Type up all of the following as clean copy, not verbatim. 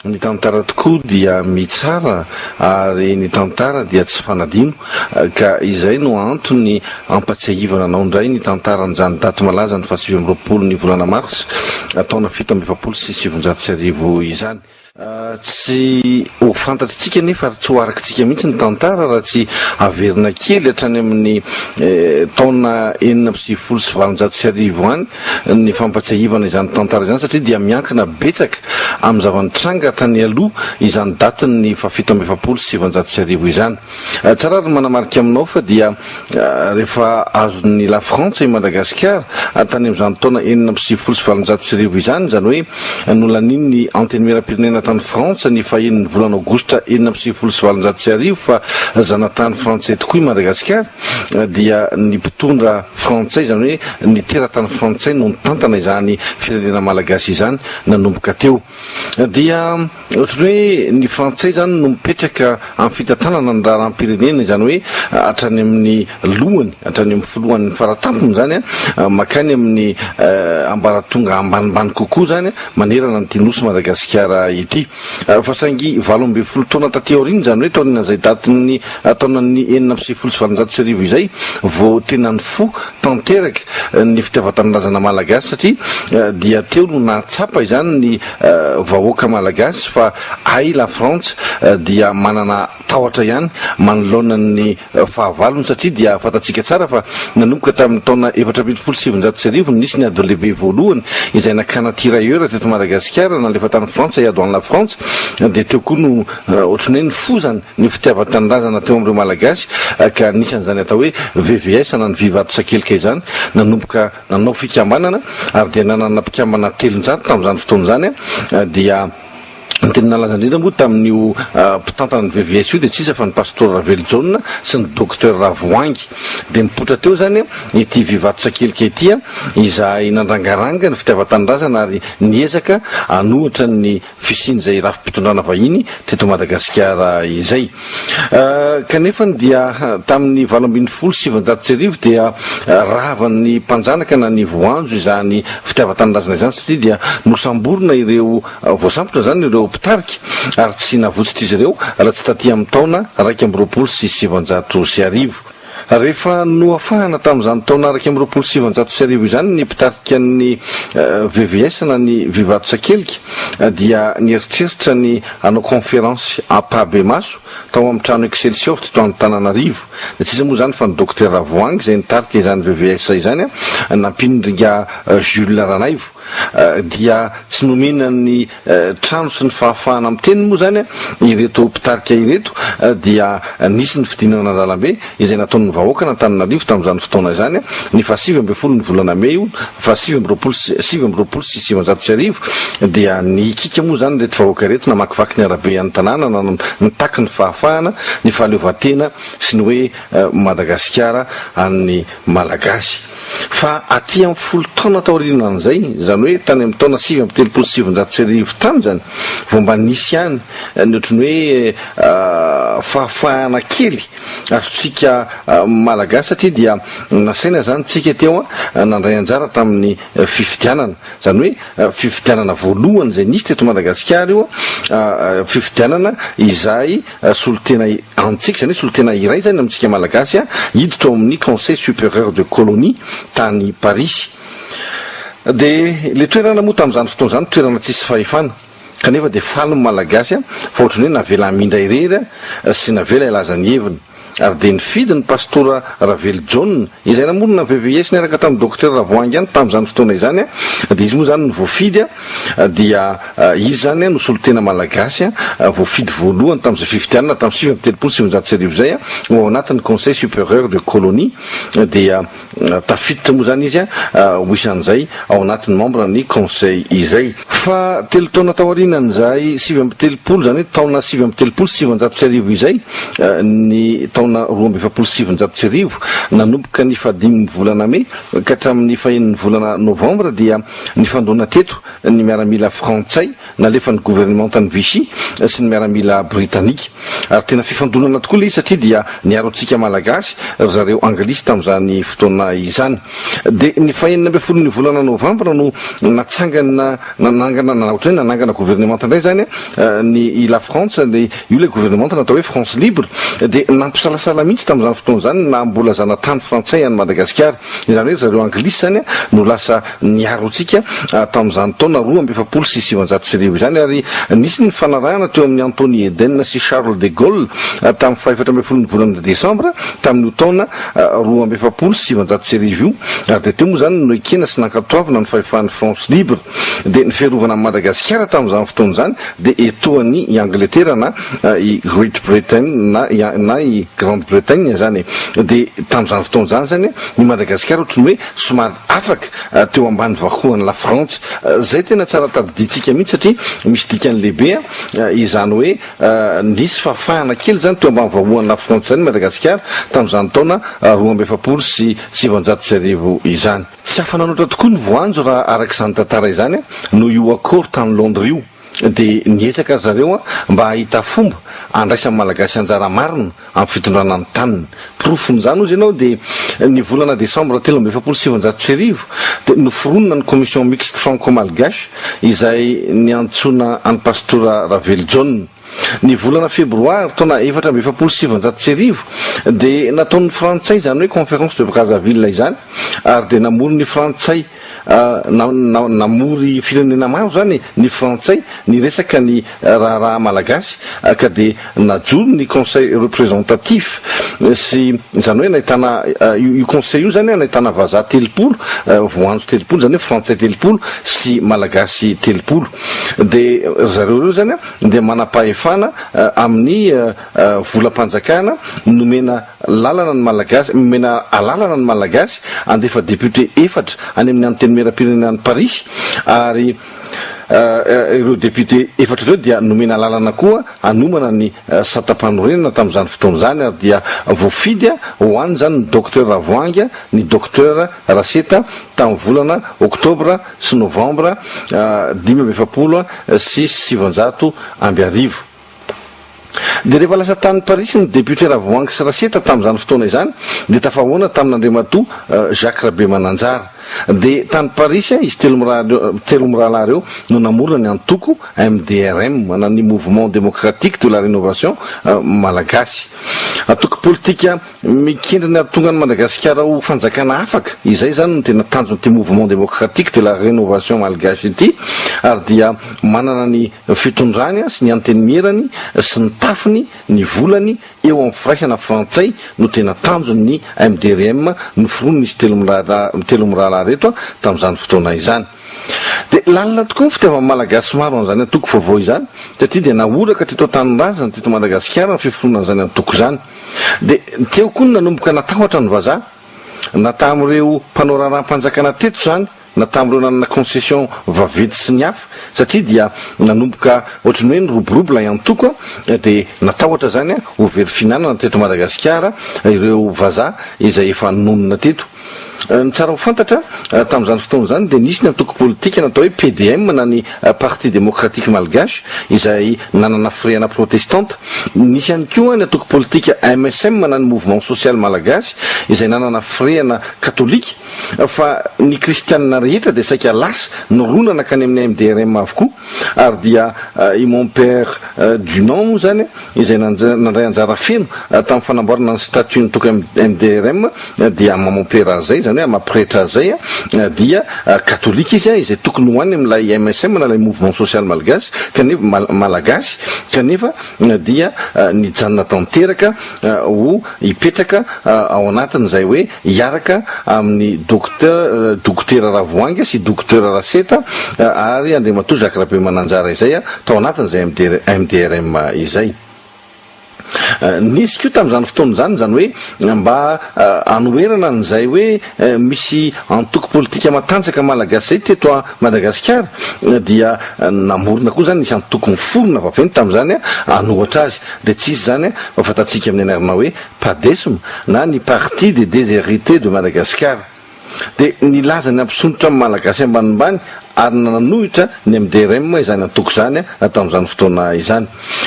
Ny tantara tokoa dia mitsara ary ny tantara dia tsy fanadino ka izay no antony ampatsiahivana anao indray ny tantaran'izany daty malaza ny faha 29 ny volana marsa taona 1947 izany. Tsy ho fantatritsika anefa ary tsy ho arakitsika mihitsy ny tantara raha tsy averina kely hatrany amin'ny taona 1896 any ny fampatsiahivana izany tantara izany satria dia miankina betsaka amin'ny zava-nitranga tany aloha izany datin'ny faha 1947 izany. Tsara ary ny manamarika aminao fa dia rehefa azon'ny La Frantsa i Madagasikara tany amin'izany taona 1896 izany, izany hoe nolanian'ny Antenimierampirenena tany Frantsa ny fahenin'ny volana aogositra 1896 fa zanatany frantsay tokoa i Madagasikara, dia ny mpitondra frantsay, izany hoe ny teratany frantsay no nitantana izany firenena malagasy izany nanomboka teo. Dia ohatran'ny hoe ny frantsay izany no mipetraka amin'ny fitantanana ny raharaham-pirenena, izany hoe hatrany amin'ny lohany, hatrany amin'ny filohan'ny faratampony izany, mankany amin'ny ambaratonga ambanimbany kokoa izany manerana an'ity nosy Madagasikara ity. Fa saingy 18 taona taty aoriana, izany hoe taorian'izay datin'ny taonan'ny 1896 izay vao tena nifoha tanteraka ny fitiavan-tanindrazana malagasy satria dia teo no nahatsapa izany ny vahoaka malagasy fa hay la Frantsa dia manana tahotra ihany manoloana ny fahavalony satria dia fantatsika tsara fa nanomboka tamin'ny taona 1914 no nisy ny ady lehibe voalohany izay nakana tirailleur teto Madagasikara nalefa tany Frantsa hiady ho an'i la Frantsa dia teo koa no ohatran'ny hoe nifozana ny fitiavan-tanindrazana teo amin'ireo Malagasy ka anisan'izany atao hoe VVS na ny Vy Vato Sakelika izany nanomboka nanao fikambanana ary dia nanana mpikambana 300 tamin'izany fotoana izany dia ny tena nalaza indrindra moa tamin'io mpitantana ny VVS io dia tsy iza fa ny Pastora Ravelojaona sy ny Docteur Ravoahangy. Dia nipoitra teo izany ity Vy Vato Sakelika ity izay nandrangaranga ny fitiavan-tanindrazana ary niezaka hanohitra ny fisian'izay rafi-pitondrana vahiny teto Madagasikara izay. Kanefa dia tamin'ny 1918 dia ravan'ny mpanjanaka na ny voanjo izany fitiavan-tanindrazana izany satria dia nosamborina ireo voasambotra izany ireo mpitarika ary tsy navotsitr'izy ireo raha tsy taty amin'ny taona 1921. Rehefa nohafahana tamin'izany taona 1921 izany ny mpitarika ny VVS na ny Vivato Sakelika dia nieritreritra ny hanao conférence ampahibemaso tao amin'ny trano Excelsior teto Antananarivo. Dia tsy iza moa izany fa ny Dokotera Ravoahangy izay nitarika izany VVS izany nampian'Ingahy Jules Ranaivo. Dia tsy nomena ny trano sy ny fahafahana miteny moa izany ireto mpitarika ireto dia nisy ny fidinana an-dalambe izay nataon'ny vahoakan'Antananarivo tamin'izany fotoana izany, ny faha 19 ny volana mey io, faha 1929 dia nihikiaka moa izany ireto vahoaka ireto namakivaky ny arabe an'ny tanàna nitaky ny fahafahana, ny fahaleovantena sy ny hoe Madagasikara an'ny Malagasy. Fa aty amin'ny folo taona taorianan'izay, izany hoe tany amin'ny taona 1939 tany izany, vao mba nisy ihany ny ohatran'ny hoe fahafahana kely azontsika Malagasy satria dia nasaina izany tsika teo nandray anjara tamin'ny fifidianana. Izany hoe fifidianana voalohany izay nisy teto Madagasikara io, fifidianana izay Solontena antsika, izany hoe solontena iray izany amintsika Malagasy hiditra ao amin'ny Conseil Supérieur de Colonie tany Parisy. Dia ilay toerana moa tamin'izany fotoana izany toerana tsisy fahefana, kanefa dia faly ny Malagasy fa ohatran'ny hoe navela hamindra irery sy navela hilaza ny heviny. Ary dia nifidy ny Pastora Ravelojaona, izay namorona ny VVS niaraka tamin'ny Dokotera Ravoahangy ihany tamin'izany fotoana izany, dia izy moa izany no voafidy, dia izy izany no solontena malagasy voafidy voalohany tamin'izay fifidianana tamin'ny 1939 izay ho ao anatin'ny Conseil Supérieur de Colonie, dia Tafiditra moa izany izy ho isan'izay ao anatin'ny membre ny conseil izay. Fa telo taona taorianan'izay 39, izany hoe taona 1939 izay, ny taona. taona 1942, nanomboka ny fahadimin'ny volana mey ka hatramin'ny fahenin'ny volana novambra dia nifandona teto ny miaramila frantsay nalefan'ny governemantan'i Vichy sy ny miaramila britanika. Ary tena fifandonana tokoa ilay izy satria dia niaro antsika Malagasy ry zareo Anglisy tamin'izany fotoana izany. Dia ny fahenina ambin'ny folon'ny volana novambra no natsangana, nanangana, na ohatran'ny hoe nanangana governemanta indray izany ny i La Frantsa, ny, io ilay governemanta natao hoe France Libre, dia nampisalasala mihitsy tamin'izany fotoana izany ny naha mbola zanatany frantsay an'i Madagasikara. Izany hoe ry zareo Anglisy izany no lasa niaro antsika tamin'izany taona 1942 izany ary nisy ny nifanarahana teo amin'i Anthony Eden sy Charles de Gaulle tamin'ny fahefatra ambin'ny folon'ny volana desambra tamin'io taona 1942 io ary dia teo moa izany no nekena sy nankatoavina ny fahefan'ny France Libre. Dia ny fiarovana an'i Madagasikara tamin'izany fotoana izany dia etoan'i i Angletera na i Great Britain na na i Grande Bretagne izany e. Dia tamin'izany fotoana izany izany i Madagasikara ohatry ny hoe somary afaka teo ambany vahoan'i La Frantsa. Izay tena tsara tadidintsika mihitsy satria misy dikany lehibe izany hoe nisy fahafahana kely izany teo ambany vahoan'i La Frantsa izany i Madagasikara tamin'izany taona 1942 izany. Tsy afa-nanoatra tokoa ny voanjo raha araka izany tantara izany noho io accord tany Londres io dia niezaka ry zareo mba hahita fomba handraisan'ny Malagasy anjara marina amin'ny fitondrana ny taniny. Porofon'izany hozy ianao dia ny volana desambra 1943 dia noforonina ny commission mixte franco-malgache izay niantsoana an'i Pastora Ravelojaona. Ny volana febroary taona 1944 dia nataon'ny frantsay izany hoe conférence de Brazzaville izany ary dia namory ny frantsay namory firenena maro izany ny frantsay niresaka ny raharaha malagasy ka dia najoro ny conseil représentatif sy izany hoe nahitana io conseil io izany nahitana vazaha 30, voanjo 30 izany hoe frantsay 30 sy malagasy 30 dia ry zareo ireo izany dia manam-pahefana amin'ny volam-panjakana nomena lalana ny Malagasy, nomena alalana ny Malagasy handefa député efatra any amin'ny Antenimierampirenena any Parisy ary ireo député efatra ireo dia nomena alalana koa hanomana ny satam-panorenana tamin'izany fotoana izany ary dia voafidy ho any izany ny Docteur Ravoahangy, ny Docteur Raseta tamin'ny volana oktobra sy novambra 1945. Dia rehefa lasa tany Parisy ny député Ravoahangy sy Raseta tamin'izany fotoana izany dia tafahoana tamin'Andriamatoa Jacques Rabemananjara. Dia tany Parisy izy telo mirahalahy ireo no namorona ny antoko MDRM na ny Mouvement Démocratique de la Rénovation Malagasy. Antoko politika Mikendry ny hahatonga an'i Madagasikara ho fanjakana afaka, izay izany no tena tanjon'ity Mouvement Démocratique de la Rénovation Malgache ity, ary dia manana ny fitondrany sy ny antenimierany sy ny tafiny, ny volany eo amin'ny firaisana frantsay no tena tanjon'ny MDRM noforonin'izy telo mirahalahy ireto tamin'izany fotoana izany. Dia lalina tokoa ny fitiavan'ny Malagasy maro an'izany antoko vaovao izany satria dia nahoraka teto an-tanindrazana teto Madagasikara ny fiforonan'izany antoko izany. Dia teo koa ny nanomboka natahotra ny vazaha, na tamin'ireo mpanao raharaham-panjakana teto izany, na tamin'ireo nanana concession vaventy sy ny hafa, satria dia nanomboka ohatry ny hoe niroborobo ilay antoko, dia natahotra izany ho very fihinanana teto Madagasikara ireo vazaha izay efa nonina teto. Ny tsara ho fantatra, tamin'izany fotoana izany dia nisy ny antoko politika natao hoe PDM na ny Parti Démocratique Malgache izay nanana firehana protestanta. Nisy ihany koa ny antoko politika MSM na ny Mouvement Social Malagasy izay nanana firehana katolika fa ny kristianina rehetra dia saika lasa nirona nankany amin'ny MDRM avokoa ary dia i Mon Père Dunant moa izany izay nandray anjara feno tamin'ny fanamboarana ny statut ny toko MDRM dia ama mompera azy izay, izany hoe ama pretra azy izay dia katolika izy izay tokony ho any amin'ilay MSM na ilay Mouvement Social Malgache kanefa Malagasy kanefa dia nijanona tanteraka ho hipetraka ao anatin'izay hoe hiaraka amin'ny Docteur Dokotera Ravoahangy sy Docteur Raseta ary Andriamatoa Jacques Rabemananjara izay tao anatin'izay MDRM izay. Nisy koa tamin'izany fotoana izany, izany hoe mba hanoherana an'izay hoe misy antoko politika matanjaka malagasy izay teto Madagasikara dia namorona koa izany, nisy antoko niforona vaventy tamin'izany hanohatra azy. Dia tsy iza izany fa fantatsika amin'ny anarana hoe Padesm na ny Parti des Déshérités de Madagascar. Dia nilaza ny hampisondrotra ny Malagasy ambanimbany ary nanohitra ny MDRM izany antoko izany tamin'izany fotoana izany.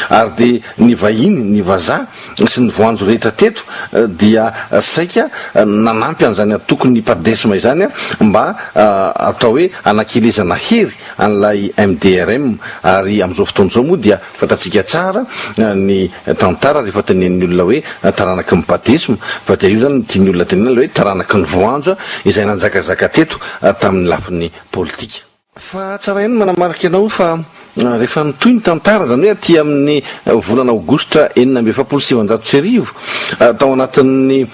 Ary dia ny vahiny, ny vazaha sy ny voanjo rehetra teto dia saika nanampy an'izany antokon'ny Padesm izany mba atao hoe hanakelezana hery an'ilay MDRM. Ary amin'izao fotoana izao moa dia Fantatsika tsara ny tantara rehefa tenenin'ny olona hoe taranaky ny batesma fa dia io izany no tian'ny olona tenenina ilay hoe taranaky ny voanjo izay nanjakazaka teto tamin'ny lafiny politika. Fa tsara ihany ny manamarika anao fa rehefa nitohy ny tantara, izany hoe aty amin'ny volana aogositra 1946, tao anatin'ny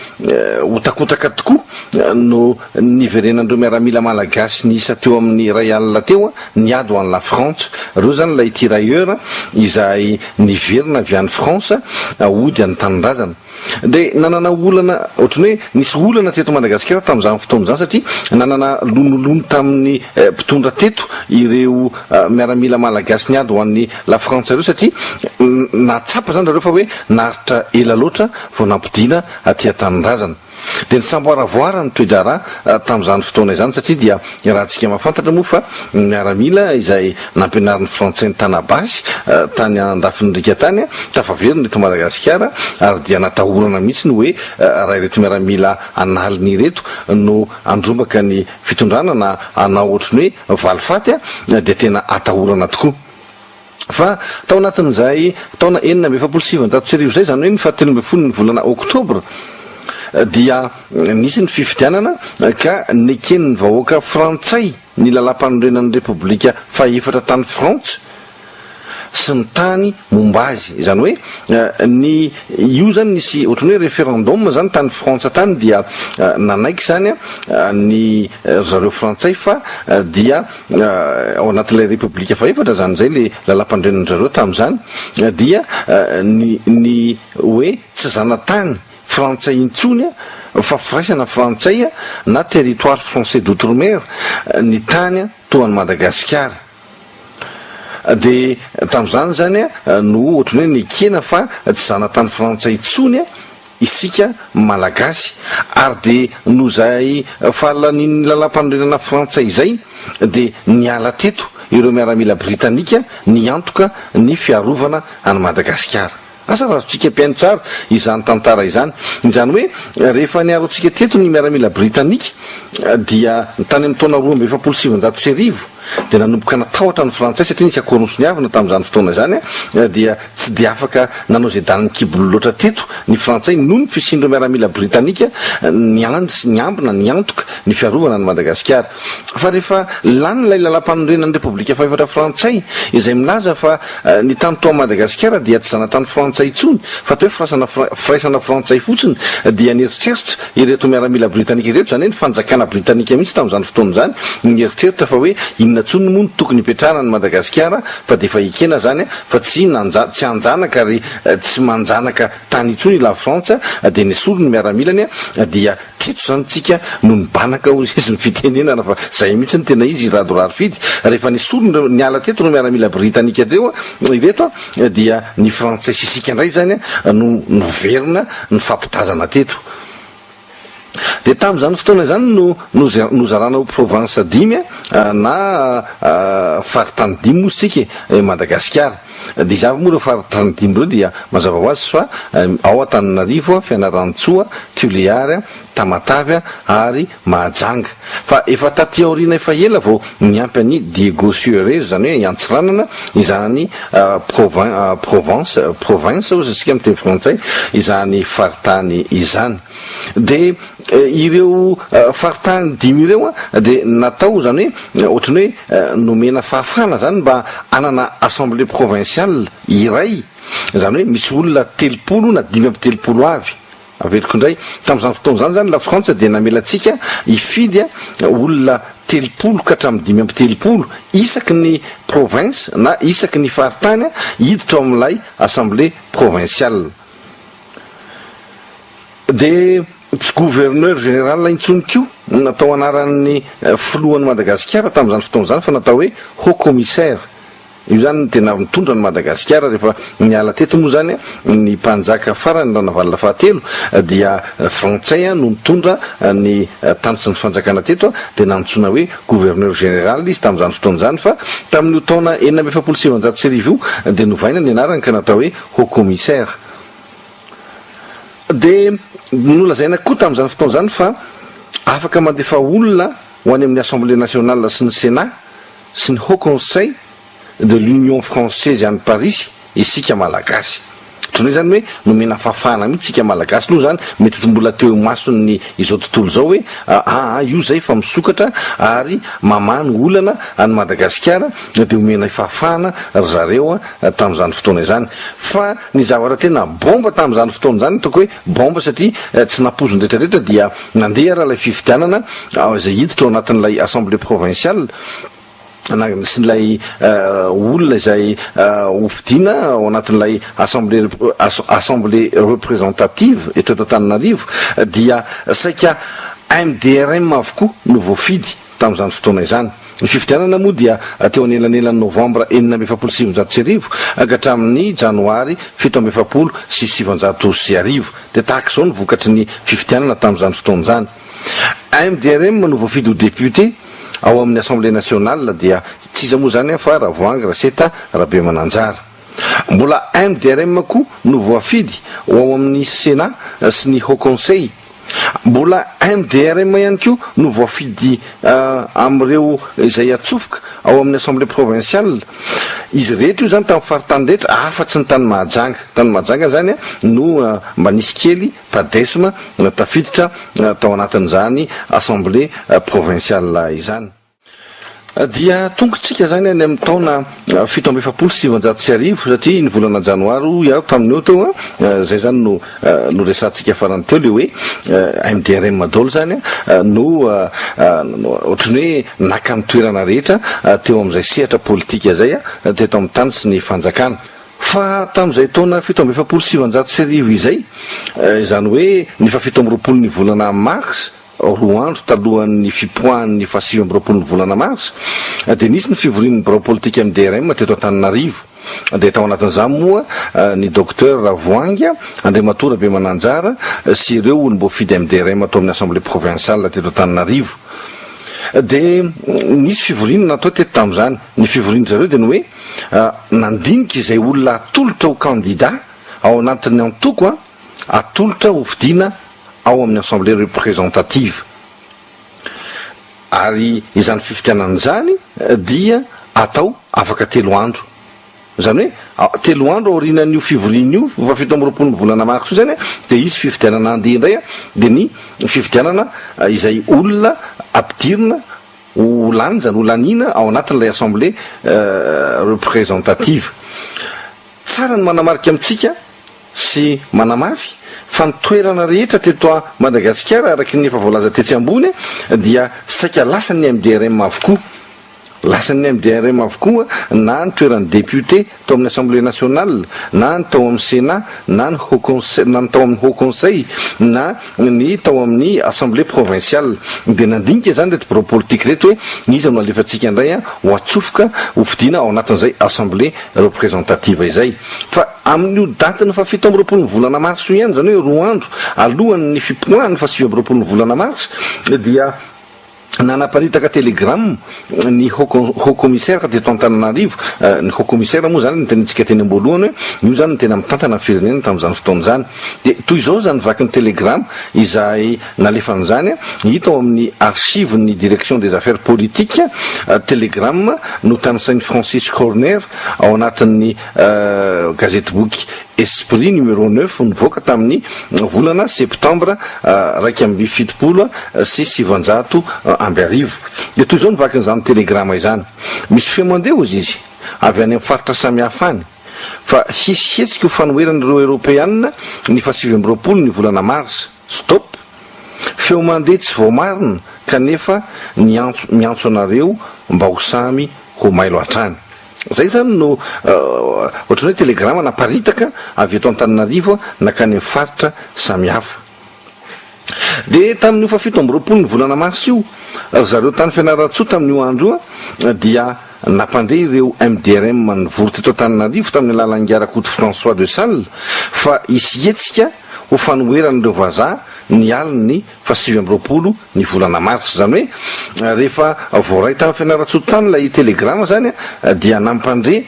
hotakotaka tokoa no niverenan'ireo miaramila malagasy niisa teo amin'ny 1000 teo niady ho an'i La Frantsa. Ireo izany ilay tirailleurs izay niverina avy any France hody any tanindrazana. Dia nanana olana, ohatran'ny hoe nisy olana teto Madagasikara tamin'izany fotoana izany satria nanana lonilony tamin'ny mpitondra teto ireo miaramila malagasy niady ho an'i La Frantsa ireo satria nahatsapa izany zareo fa hoe naharitra ela loatra vao nampodiana aty an-tanindrazana. Dia nisamboaravoara ny toe-draharaha tamin'izany fotoana izany satria dia iarahantsika mahafantatra moa fa ny miaramila izay nampianarin'ny frantsay nitana basy tany andafin'ny riaka tany tafaverina eto Madagasikara ary dia natahorana mihitsy ny hoe raha ireto miaramila an'aliny ireto no handrombaka ny fitondrana na hanao ohatry ny hoe valifaty dia tena atahorana tokoa. Fa tao anatin'izay taona 1946 izay, izany hoe ny fahatelo ambin'ny folon'ny volana oktobra, dia nisy ny fifidianana ka neken'ny vahoaka frantsay ny lalàmpanorenan'ny Repoblika fahefatra tany Frantsa sy ny tany momba azy. Izany hoe ny io izany nisy ohatran'ny hoe référendum izany tany Frantsa tany dia nanaiky izany ny ry zareo frantsay fa dia Ao anatin'ilay Repoblika fahefatra izany izay ilay lalàmpanorenan-dry zareo tamin'izany dia ny ny hoe tsy zanatany frantsay intsony fa firaisana frantsay na territoire français d'outre-mer ny tany toa an'i Madagasikara. Dia tamin'izany izany no ohatran'ny hoe nekena fa tsy zanatany frantsay intsony isika Malagasy ary dia noho izay fahalanian'ny lalàmpanorenana frantsay izay dia niala teto ireo miaramila britanika niantoka ny fiarovana an'i Madagasikara. Asa raha azontsika mpihaino tsara izany tantara izany. Izany hoe rehefa niaro antsika teto ny miaramila britanika dia tany amin'ny taona 1942 dia nanomboka natahotra ny frantsay satria nisy accord nosoniavina tamin'izany fotoana izany dia tsy dia afaka nanao izay danin'ny kibony loatra teto ny frantsay noho ny fisian'ireo miaramila britanika niandry sy niambina niantoka ny fiarovana an'i Madagasikara. Fa rehefa lany ilay lalàmpanorenan'ny Repoblika fahefatra frantsay izay milaza fa ny tany toa Madagasikara dia tsy zanatany frantsay intsony fa atao hoe firasana firaisana frantsay fotsiny dia nieritreritra ireto miaramila britanika ireto, izany hoe ny fanjakana britanika mihitsy tamin'izany fotoana izany nieritreritra fa hoe inona intsony moa no tokony hipetrahana any Madagasikara fa dia efa ekena izany fa tsy nanja tsy hanjanaka ary tsy manjanaka tany intsony i Lafrantsa dia nesoro ny miaramilany dia teto izany tsika no nibanaka hozy izy ny fitenenana fa zay mihitsy no tena izy i Rado Raharifidy rehefa nesoro ireo niala teto ireo miaramila britanika ireo ireto dia ny frantsay sy isika indray izany no noverina nifampitazana teto. Dia tamin'izany fotoana izany no nozarana ho province dimy na faritany dimy moa isika e, Madagasikara. Dia iza avy moa ireo faritany dimy ireo dia mazava ho azy fa ao Antananarivo, Fianarantsoa, Tuléar, Tamatave ary Mahajanga. Fa efa taty aoriana efa ela vao niampy an'i Diego Suarez, izany hoe i Antsiranana, izany provin-provence, province hozy isika amin'ny teny frantsay, izany faritany izany. Dia ireo faritany dimy ireo dia natao izany hoe ohatran'ny hoe nomena fahafahana izany mba hanana assemblée provinciale iray, izany hoe misy olona 30 na 35 avy. Averiko indray, tamin'izany fotoana izany izany Lafrantsa dia namela antsika hifidy olona 30 ka hatramin'ny 35 isaky ny province na isaky ny faritany hiditra ao amin'ilay assemblée provinciale. Dia tsy gouverneur général intsony koa no natao anaran'ny filohan'i Madagasikara tamin'izany fotoana izany fa natao hoe haut commissaire. Io izany no tena nitondra an'i Madagasikara rehefa niala teto moa izany ny mpanjaka farany Ranavalona fahatelo dia frantsay no nitondra ny tany sy ny fanjakana teto dia nantsoina hoe gouverneur général izy tamin'izany fotoana izany fa tamin'io taona 1946 io dia novaina ny anarany ka natao hoe haut commissaire. Dia nolazaina koa tamin'izany fotoana izany fa afaka mandefa olona ho any amin'ny Assemblée nationale sy ny Sénat sy ny Haut Conseil de l'Union française any Parisy isika Malagasy. Ohatran'ny hoe izany hoe nomena fahafahana mihitsy isika Malagasy aloha izany, mety tsy mbola teo imason'ny izao tontolo izao hoe aa io izay fa misokatra ary mamaha ny olana any Madagasikara dia omenay fahafahana ry zareo tamin'izany fotoana izany. Fa ny zavatra tena bomba tamin'izany fotoana izany, ataoko hoe bomba satria tsy nampoiziny rehetra rehetra dia nandeha ary ilay fifidianana izay hiditra ao anatin'ilay assemblée provinciale na sy ilay olona izay hofidiana ao anatin'ilay assemblée assemblée représentative eto Antananarivo dia saika MDRM avokoa no voafidy tamin'izany fotoana izany. Ny fifidianana moa dia teo anelanelan'ny novambra 1946 ka hatramin'ny janoary 1947. Dia tahaka izao ny vokatry ny fifidianana tamin'izany fotoana izany. MDRM no voafidy ho député ao amin'ny Assemblée nationale dia tsy iza moa izany fa Ravoahangy Raseta Rabemananjara. Mbola MDRM koa no voafidy ho ao amin'ny Sénat sy ny Haut Conseil. Mbola MDRM ihany koa no voafidy amin'ireo izay atsofoka ao amin'ny Assemblée provinciale. Izy rehetra io izany tamin'ny faritany rehetra afa-tsy ny tany Mahajanga. Tany Mahajanga izany no mba nisy kely Padesm tafiditra tao anatin'izany Assemblée provinciale izany. Dia tonga tsika izany any amin'ny taona 1947 satria ny volana janoary hoy aho tamin'io teo an, izay izany no noresahantsika farany teo ilay hoe MDRM daholo izany no ohatran'ny hoe naka ny toerana rehetra teo amin'izay sehatra politika izay teto amin'ny tany sy ny fanjakana. Fa tamin'izay taona 1947 izay, izany hoe ny faha 27 ny volana marsa, Roa andro talohan'ny fipoahan'ny faha 29 ny volana marsa dia nisy ny fivorian'ny birao politika MDRM teto Antananarivo. Dia tao anatin'izany moa ny Docteur Ravoahangy, Andriamatoa Rabemananjara sy ireo olom-boafidy MDRM tao amin'ny Assemblée provinciale teto Antananarivo. Dia nisy fivoriana natao teto tamin'izany. Ny fivorian-dry zareo dia ny hoe nandinika izay olona atolotra ho kandida ao anatin'ny antoko atolotra hofidiana ao amin'ny Assemblée représentative. Ary izany fifidianana izany dia atao afaka telo andro. Izany hoe telo andro aorianan'io fivoriana io, faha 27 ny volana marsa io izany, dia hisy fifidianana handeha indray, dia ny fifidianana izay olona ampidirina ho lany izany, ho laniana ao anatin'ilay Assemblée représentative. Tsara ny manamarika amintsika sy manamafy fa ny toerana rehetra teto Madagasikara araka ny efa voalaza tetsy ambony dia saika lasan'ny MDRM avokoa. Lasan'ny MDRM avokoa na ny toeran'ny député tao amin'ny Assemblée nationale, na ny tao amin'ny Sénat, na ny Haut Conseil, na ny tao amin'ny Haut Conseil, na ny tao amin'ny Assemblée provinciale. Dia nandinika izany ireto birao politika ireto hoe iza no alefantsika indray ho atsofoka ho fidiana ao anatin'izay Assemblée représentative izay. Fa amin'io datin'ny faha 27 ny volana marsa io ihany, izany hoe roa andro alohan'ny fipoahan'ny faha 29 ny volana marsa, dia nanaparitaka telegram ny Haut Commissaire teto Antananarivo. Ny Haut Commissaire moa izany notenenintsika teny am-boalohany hoe io izany no tena mitantana ny firenena tamin'izany fotoana izany. Dia toy izao izany vakin'ny telegram izay nalefan'izany, hita ao amin'ny archives-n'ny Direction des Affaires Politiques, telegram notanisain'i Francis Corner ao anatin'ny gazetiboky Esprit numéro neuf nivoaka tamin'ny volana septambra 1971. Dia toy izao ny vakin'izany telegrama izany, Misy feo mandeha, hozy izy, avy any amin'ny faritra samihafa any, fa hisy hetsika ho fanoherana ireo Eoropeana ny faha 29 ny volana marsa. Stop! Feo mandeha tsy voamarina kanefa niantso miantso anareo mba ho samy ho mailo hatrany. Zay zany no ohatran'ny hoe telegrama naparitaka avy eto Antananarivo nankany amin'ny faritra samihafa. Dia tamin'io fahafito amby roapolo ny volana marsa io, ry zareo tany Fianarantsoa tamin'io andro io dia nampandre ireo MDRM nivory teto Antananarivo tamin'ny alalan'ingahy Rakoto François de Sales fa hisy hetsika ho fanoherana ireo vazaha ny alin'ny faha 29 ny volana marsa. Izany hoe rehefa voaray tany Fianarantsoa tany ilay telegrama izany dia nampandre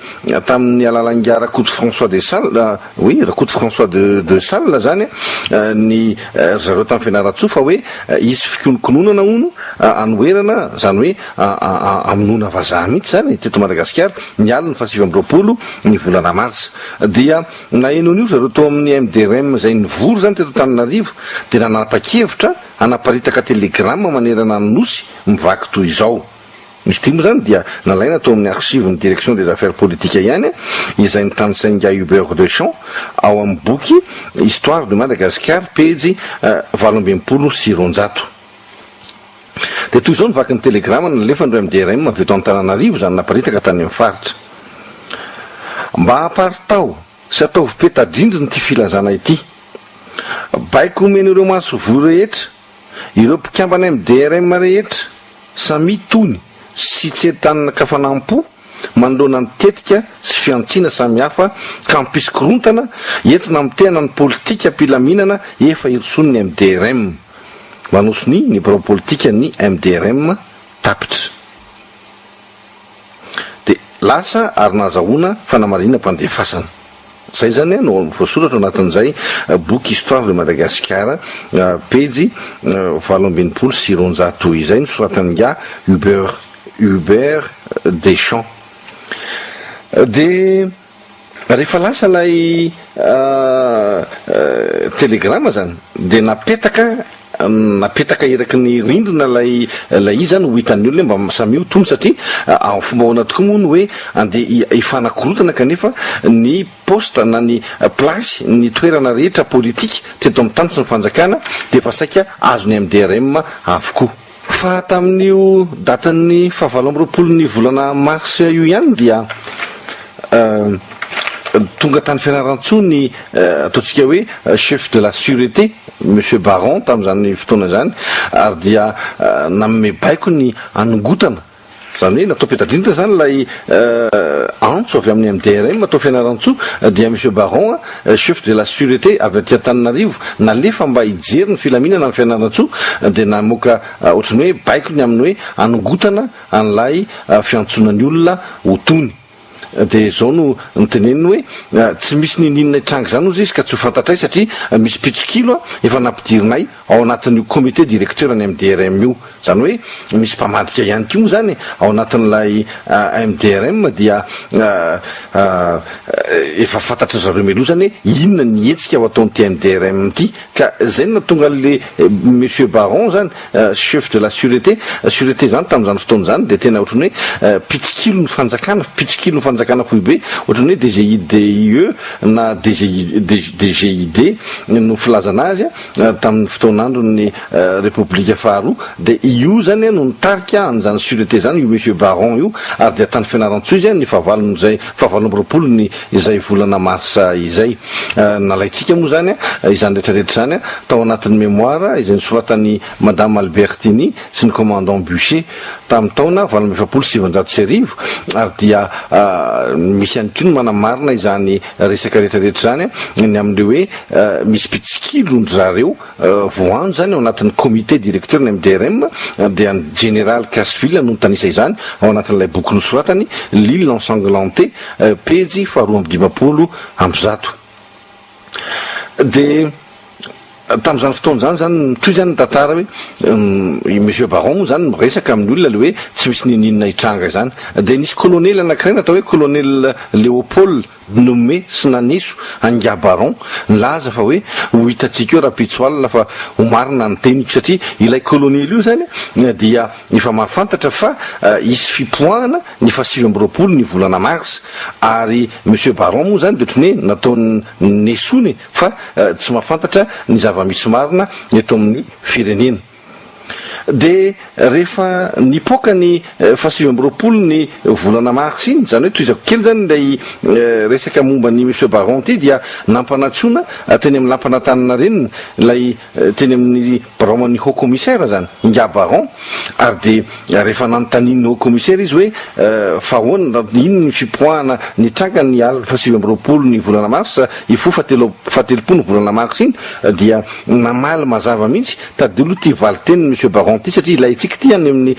tamin'ny alalan'ingahy Rakoto François de Sales, oui, Rakoto François de de Sales izany ny ry zareo tany Fianarantsoa fa hoe hisy fikonokononana hono hanoherana, izany hoe hamonoana vazaha mihitsy izany teto Madagasikara ny alin'ny faha 29 ny volana marsa. Dia Naheno an'io zareo tao amin'ny MDRM izay nivory izany teto Antananarivo dia nanapa-kevitra hanaparitaka telegrama manerana ny Nosy mivaky toy izao. Ity moa izany dia nalaina tao amin'ny archives-n'ny Direction des Affaires Politiques ihany izay notanisain'ingahy Hubert Deschamps ao amin'ny boky Histoire de Madagascar pejy 268. Dia toy izao ny vakin'ny telegrama nalefan'ireo MDRM avy eto Antananarivo izany naparitaka tany amin'ny faritra. Mba aparitaho sy ataovy peta-drindrina ity filazana ity. Baiko omena ireo masoivoho rehetra, ireo mpikambana MDRM rehetra, samia tony sy tsy entanin-kafanam-po manoloana ny tetika sy fihantsiana samihafa ka hampisy korontana entina hamotehana ny politikam-pilaminana efa irosoan'ny MDRM. Manao sonia ny birao politikan'ny MDRM tapitra. Dia lasa ary nahazahoana fanamarinam-pandefasana. Izay izany no voasoratra ao anatin'izay boky Histoire de Madagascar pejy 268 izay nosoratan'ingahy Hubert Hubert Deschamps. Dia. Rehefa lasa ilay telegrama zany dia napetaka napetaka eraky ny rindrina ilay ilay izy zany ho hitan'ny olona hoe mba samia ho tony satria amin'ny fomba ahoana tokoa moa no hoe andeha hifanakorotana kanefa ny poste na ny place ny toerana rehetra politika teto amin'ny tany sy ny fanjakana dia efa saika azon'ny MDRM avokoa. Fa tamin'io datin'ny fahavalo amby roapolon'ny volana mars io ihany dia tonga tany Fianarantsoa ny ataontsika hoe chef de la sûreté, Monsieur Baron tamin'izany fotoana izany, ary dia nanome baiko ny hanongotana Izany hoe natao peta-drindrina izany ilay antso avy amin'ny MDRM tao Fianarantsoa dia Monsieur Baron, chef de la sûreté avy aty Antananarivo nalefa mba hijery ny filaminana any Fianarantsoa dia namoaka ohatran'ny hoe baiko ny amin'ny hoe hanongotana an'ilay fiantsoana ny olona ho tony. Dia izao no noteneniny hoe, tsy misy n'inon'inona hitranga izany hozy izy ka tsy ho fantatray satria misy mpitsikilo efa nampidirinay ao anatin'io comité directeur ny MDRM io. Izany hoe misy mpamadika ihany koa moa izany ao anatin'ilay MDRM dia efa fantatry zareo mialoha izany hoe inona ny hetsika ho ataon'ity MDRM ity. Ka izay no nahatonga an'le Monsieur Baron izany, chef de la sûreté, sûreté izany tamin'izany fotoana izany dia tena ohatran'ny hoe mpitsikilo ny fanjakana, mpitsikilo ny fanjakana foibe, ohatran'ny hoe DGIDIE na DGI, DGID no filazana azy tamin'ny fotoan'andron'ny Repoblika faharoa, dia io izany no nitarika an'izany sûreté izany, io Monsieur Baron io, ary dia tany Fianarantsoa izy ny fahavalon'izay, fahavalo amby roapolo ny izay volana marsa izay. Nalaintsika moa izany izany rehetra rehetra izany tao anatin'ny mémoire izay nosoratan'i Madame Albertini sy ny Commandant Buchet tamin'ny taona 1948 ary dia misy ihany koa ny manamarina izany resaka rehetra rehetra izany ny amin'ilay hoe misy mpitsikilo-ndry zareo Voanjo izany ao anatin'ny comité directeur ny MDRM dia ny Jeneraly Casville no nitanisa izany ao anatin'ilay boky nosoratany L'île ensanglantée pejy faha 152. Dia tamin'izany fotoana izany izany mitohy izany ny tantara hoe i Monsieur Baron moa izany miresaka amin'ny olona ilay hoe tsy misy n'inon'inona hitranga izany. Dia nisy kolonely anankiray natao hoe colonel Léopold Nome sy naneso an'ingahy Baron nilaza fa hoe ho hitantsika eo rahampitso alina fa ho marina ny teniko satria ilay kolonely io izany dia efa mahafantatra fa hisy fipoahana ny faha 29 ny volana mars ary Monsieur Baron moa izany dia ohatran'ny hoe nataony nesony fa tsy mahafantatra ny zava-misy marina eto amin'ny firenena. Dia rehefa nipoaka ny faha-29 ny volana marsa iny, izany hoe tohizako kely izany ilay resaka momba an'i Monsieur Baron ity, dia nampanantsoina teny amin'ny lapan'Antaninarenina ilay teny amin'ny biraon'ny Haut Commissaire izany, Ingahy Baron, ary dia rehefa nanontanian'ny Haut Commissaire izy hoe fa ahoana, inona ny fipoahana nitranga ny alina faha-29 ny volana marsa hifoha faha-telopolo ny volana marsa iny, dia namaly mazava mihitsy Tadidio aloha ity valin-tenin'i Monsieur Baron ity satria ilaintsika ity any amin'ny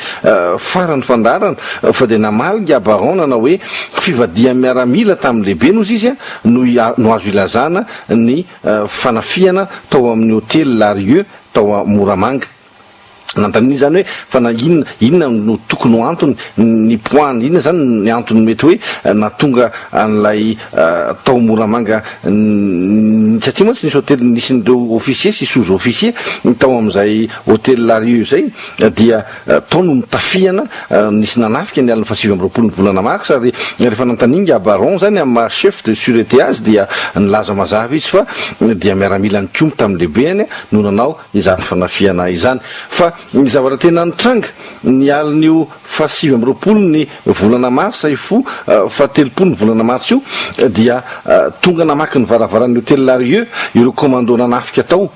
faran'ny fandaharana fa dia namaly ingahy Baron nanao hoe fivadihan'ny miaramila tamin'ny lehibeny hozy izy no no azo ilazana ny fanafihana tao amin'ny hotely Larieux tao Moramanga. Nanontaniana izy izany hoe fa na inona inona no tokony ho antony nipoahana inona izany ny antony mety hoe nahatonga an'ilay tao Moramanga satria mantsy nisy hotely nisy an'ireo officier sy sous officier tao amin'izay hotely Larieux izay dia tao no notafihana nisy nanafika ny alin'ny faha-29 ny volana marsa ary rehefa nanontaniana ingahy Baron izany amin'ny maha chef de sureté azy dia nilaza mazava izy fa dia miaramila nikomy tamin'ny lehibeny no nanao izany fanafihana izany fa ny zavatra tena nitranga ny alin'io Faha-29 ny volana marsa hifoha faha-telopolo ny volana marsa io dia tonga namaky ny varavaran'ny hotely Larieux ireo commando nanafika tao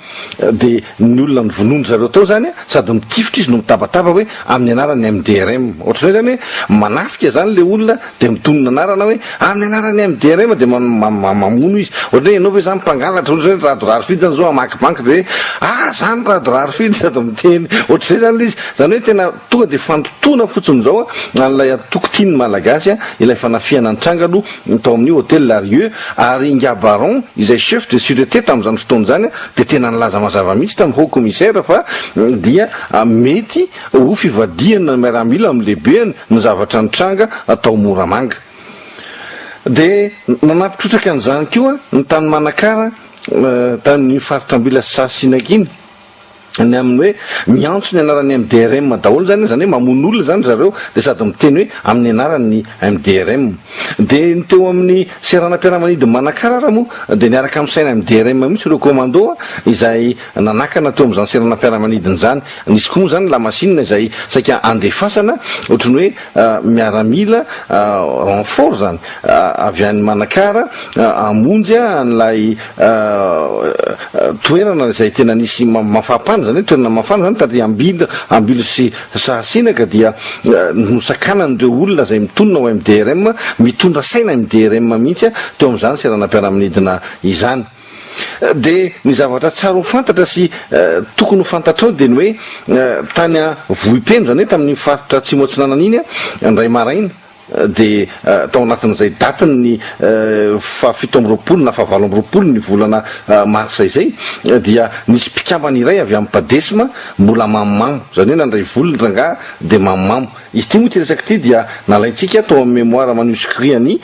dia ny olona novonoin-dry zareo tao izany sady mitifitra izy no mitabataba hoe amin'ny anaran'ny MDRM ohatr'izay izany hoe manafika izany ilay olona dia mitonona anarana hoe amin'ny anaran'ny MDRM dia mamono izy ohatran'ny hoe ianao ve izany mpangalatra ohatran'izay hoe Rado Rarifidy izany izao hamaky banky dia hoe ah izany Rado Rarifidy sady miteny ohatr'izay izany ilay izy izany hoe tena Tonga dia fandotoana fotsiny izao an'ilay antoko tia ny Malagasy ilay fanafihana nitranga aloha tao amin'ny Hotel Larieux ary Ingahy Baron izay chef de sureté tamin'izany fotoana izany dia tena nilaza mazava mihitsy tamin'ny Haut Commissaire fa dia mety ho fivadihana miaramila amin'ny lehibeny ny zavatra nitranga tao Moramanga. Dia nanampy trotraka an'izany koa ny tany Manakara tamin'iny faritra Ambila sy Sahasinaka iny. Ny amin'ny hoe miantso ny anaran'ny MDRM daholo izany, izany hoe mamono olona izany ry zareo dia sady miteny hoe amin'ny anaran'ny MDRM. Dia ny teo amin'ny seranam-piaramanidin'i Manakara ara moa dia niaraka amin'ny saina MDRM mihitsy ireo commando izay nanakana teo amin'izany seranam-piaramanidina izany. Nisy koa moa izany lamasinina izay saika handefasana ohatry ny hoe miaramila renfort izany avy any Manakara hamonjy an'ilay Toerana izay tena nisy mafapana, izany hoe toerana mafana izany taty Ambila, Ambilo sy Sahasinaka dia nosakanan'ireo olona izay mitonona ho MDRM, mitondra saina MDRM mihitsy teo amin'izany seranam-piaramanidina izany. Dia ny zavatra tsara ho fantatra sy tokony ho fantatrao dia ny hoe tany Vohipeno, izany hoe tamin'iny faritra Atsimo Atsinanana iny, indray maraina, dia tao anatin'izay datin'ny faha-27 na faha-28 ny volana marsa izay dia nisy mpikambana iray avy amin'ny Padesm mbola mamomamo, izany hoe nandray vola ny rangahy dia mamomamo. Izy ity moa ity resaka ity dia nalaintsika tao amin'ny mémoire manuscrit an'i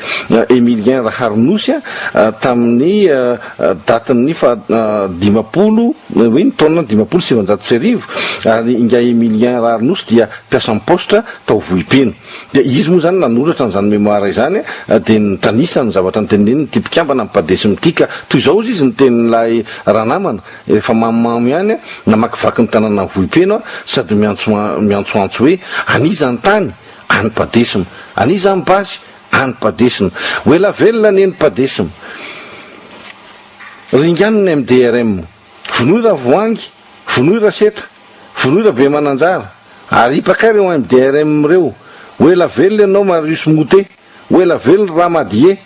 Emilien Raharinosy tamin'ny datin'ny faha 50, oui, ny taona 1950 ary ingahy Emilien Raharinosy dia mpiasan'ny paositra tao Vohipeno. Dia izy moa izany nanoratra an'izany mémoire izany dia nitanisa ny zavatra noteneniny ity mpikambana amin'ny Padesm ity ka toy izao hozy izy ny tenin'ilay ranamana efa mamomamo ihany namakivaky ny tanànan'i Vohipeno sady miantso miantsoantso hoe an'iza ny tany? Any Padesm. An'iza ny basy? Any Padesm. Ho ela velona anie ny Padesm. Ringano ny MDRM. Vonoy Ravoahangy, vonoy Raseta. Vonoy Rabemananjara, aripaka ireo MDRM ireo, ho ela velona ianao Marius Moutet, ho ela velona Ramadie.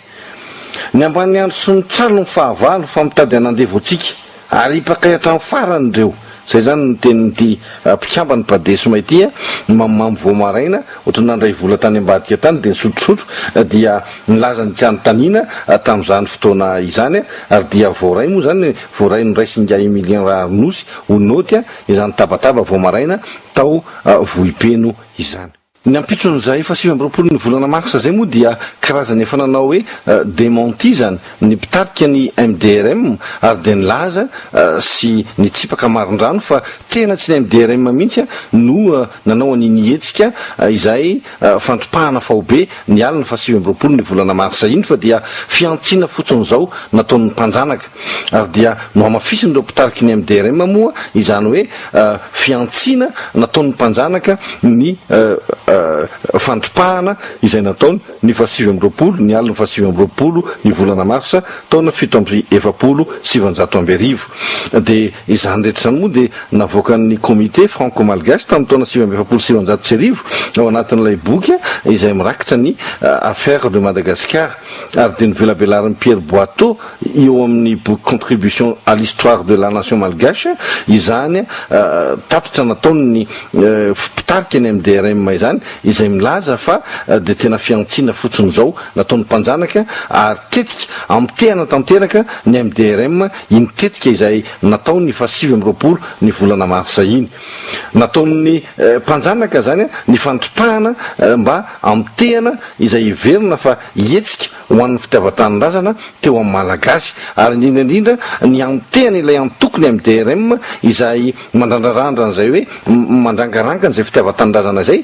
Ny ambaniandro sy ny tsalo ny fahavalo fa mitady hanandevo antsika, aripakay hatramin'ny farany ireo. Izay izany ny tenin'ity mpikamban'ny Padesm ity, mamomamo vao maraina, ohatran'ny nandray vola tany ambadika tany dia nisotrosotro dia nilaza ny tsy hanontaniana tamin'izany fotoana izany ary dia voaray moa izany, voaray noraisin'ingahy Emilien Raharinosy ho naoty izany tabataba vao maraina tao Vohipeno izany. Ny ampitson'izay faha-29 ny volana marsa izay moa dia karazany efa nanao hoe démenti izany ny mpitarika ny MDRM ary dia nilaza sy nitsipaka marindrano fa tena tsy ny MDRM mihitsy no nanao an'iny hetsika izay fandripahana faobe ny alin'ny faha-29 ny volana marsa iny fa dia fihantsiana fotsiny izao nataon'ny mpanjanaka. Ary dia nohamafisin'ireo mpitariky ny MDRM moa izany hoe fihantsiana nataon'ny mpanjanaka ny fandripahana izay nataony ny faha-29 ny alin'ny faha-29 ny volana marsa taona 1947. Dia izany rehetra izany moa dia navoakan'ny Comité Franco-Malgache tamin'ny taona 1949 ao anatin'ilay boky izay mirakitra ny Affaires de Madagascar ary dia novelabelarin'i Pierre Boiteau eo amin'ny boky Contribution à l'histoire de la nation malgache izany tatitra nataon'ny mpitarika ny MDRM izany izay milaza fa dia tena fihantsiana fotsiny izao nataon'ny mpanjanaka ary tetika hamotehana tanteraka ny MDRM iny tetika izay natao ny faha 29 ny volana marsa iny. Nataon'ny mpanjanaka izany ny fandripahana mba hamotehana izay heverina fa hetsika ho an'ny fitiavan-tanindrazana teo amin'ny Malagasy ary indrindra indrindra ny hamotehana ilay antoko ny MDRM izay mandrandrarandra an'izay hoe mandrangaranga an'izay fitiavan-tanindrazana izay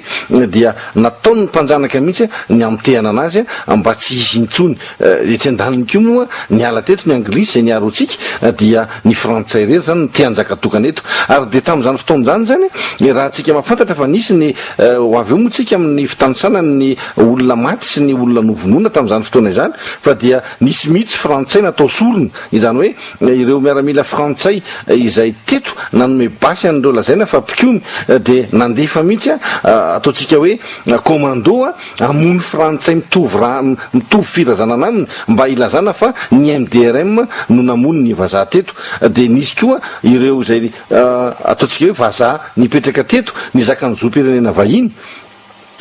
dia nataon'ny mpanjanaka mihitsy ny hamotehana anazy mba tsy hisy intsony. Etsy andaniny koa moa niala teto ny anglisy izay niaro antsika dia ny frantsay irery izany no te hanjaka tokana eto ary dia tamin'izany fotoana izany izany raha antsika mahafantatra fa nisy ny ho avy eo moa tsika amin'ny fitanisana ny olona maty sy ny olona novonoina tamin'izany fotoana izany fa dia nisy mihitsy frantsay natao sorona izany hoe ireo miaramila frantsay izay teto nanome basy an'ireo lazaina fa mpikomy dia nandefa mihitsy ataontsika hoe commando hamono frantsay mitovy ra mitovy firazanana aminy mba hilazana fa ny MDRM no namono ny vazaha teto dia nisy koa ireo izay ataontsika hoe vazaha nipetraka teto nizaka ny zom-pirenena vahiny.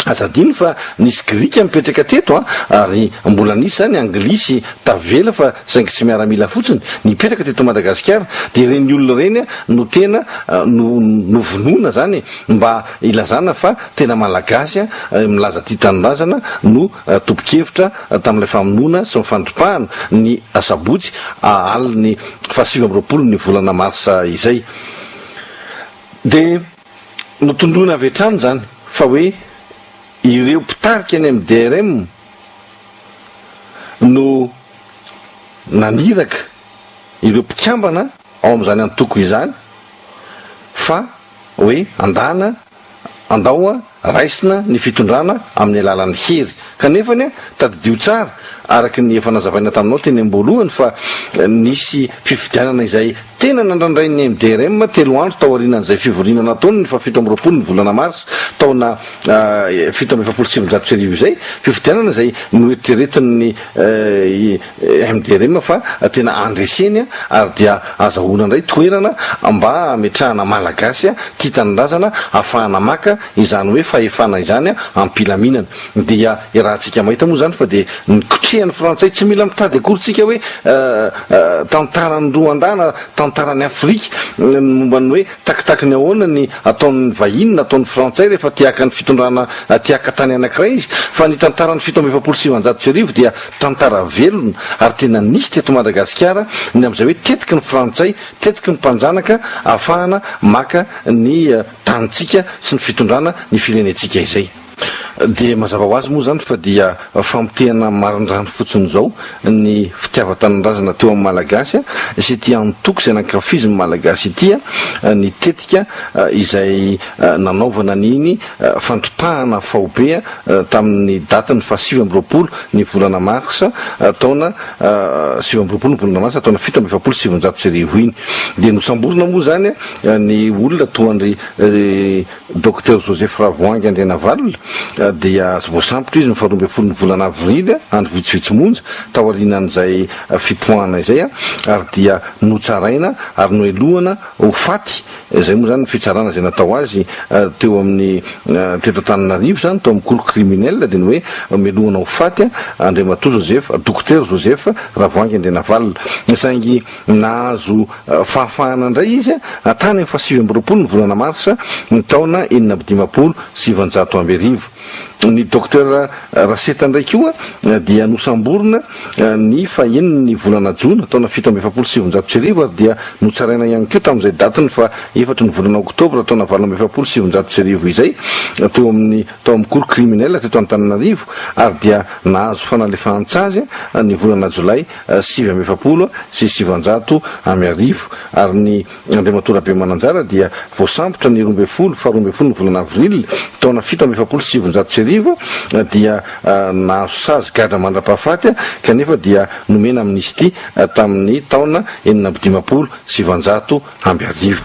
Aza adino fa nisy grika nipetraka teto an, ary mbola nisy izany anglisy tavela fa saingy tsy miaramila fotsiny, nipetraka teto Madagasikara, dia ireny olona ireny no tena no novonoina izany mba ilazana fa tena malagasy milaza tia tanindrazana no tompon-kevitra tamin'ilay famonoana sy ny fandripahana ny asabotsy alin'ny faha 29 ny volana marsa izay. Dia notondroina avy hatrany izany fa hoe ireo mpitarika ny MDRM no naniraka ireo mpikambana ao amin'izany antoko izany fa hoe andana andao raisina ny fitondrana amin'ny alalan'ny hery. Kanefany tadidio tsara araka ny efa nazavaina taminao teny am-boalohany fa nisy fifidianana izay tena nandrandrain'ny MDRM telo andro taorianan'izay fivoriana nataony ny faha 27 ny volana marsa taona 1947 izay, fifidianana izay noeritreretin'ny MDRM fa tena handreseny ary dia azahoana indray toerana mba hametrahana Malagasy tia tanindrazana hahafahana maka izany hoe fahefana izany am-pilaminana. Dia iarahantsika mahita moa izany fa dia nikotrehan'ny Frantsay, tsy mila mitady akory tsika hoe tantaran'i Rwanda na tantaran'i Afrika ny momba ny hoe takitaky ny ahoana ny ataon'ny vahiny na ataon'ny Frantsay rehefa te haka ny fitondrana te haka tany anankiray izy fa ny tantaran'ny 1947 dia tantara velona ary tena nisy teto Madagasikara ny amin'izay hoe tetiky ny Frantsay, tetiky ny mpanjanaka ahafahana maka ny tanintsika sy ny fitondrana ny firenentsika izay. Dia mazava ho azy moa izany fa dia famotehana marindrano fotsiny izao ny fitiavan-tanindrazana teo amin'ny Malagasy sy ity antoko izay nankafizin'ny Malagasy ity ny tetika izay nanaovana an'iny fandripahana faobe tamin'ny datin'ny faha 29 ny volana marsa taona 29 ny volana marsa taona 1947 iny. Dia nosamborina moa izany ny olona toa an-dry Docteur Joseph Ravoahangy Andrianavalona, dia voasambotra izy ny faharoa ambin'ny folon'ny volana avrily, andro vitsivitsy monja taorianan'izay fipoahana izay, ary dia notsaraina ary nohelohana ho faty, izay moa izany ny fitsarana izay natao azy teo amin'ny teto Antananarivo izany, tao amin'ny cour criminelle, dia ny hoe melohana ho faty Andriamatoa Joseph, Dokotera Joseph Ravoahangy Andrianavalona, saingy nahazo fahafahana indray izy tany amin'ny faha 29 ny volana marsa ny taona 1956. Ny Docteur Raseta indray koa dia nosamborina ny fahenin'ny volana jona taona 1947 ary dia notsaraina ihany koa tamin'izay datin'ny faha efatry ny volana oktobra taona 1948 izay teo amin'ny tao amin'ny cour criminelle teto Antananarivo ary dia nahazo fanalefahan-tsazy ny volana jolay 1949 ary ny Andriamatoa Rabemananjara dia voasambotra ny 12 faha 12 ny volana avril taona 1947 dia nahazo sazy gadra mandra-pahafaty kanefa dia nomena amnistie tamin'ny taona 1956.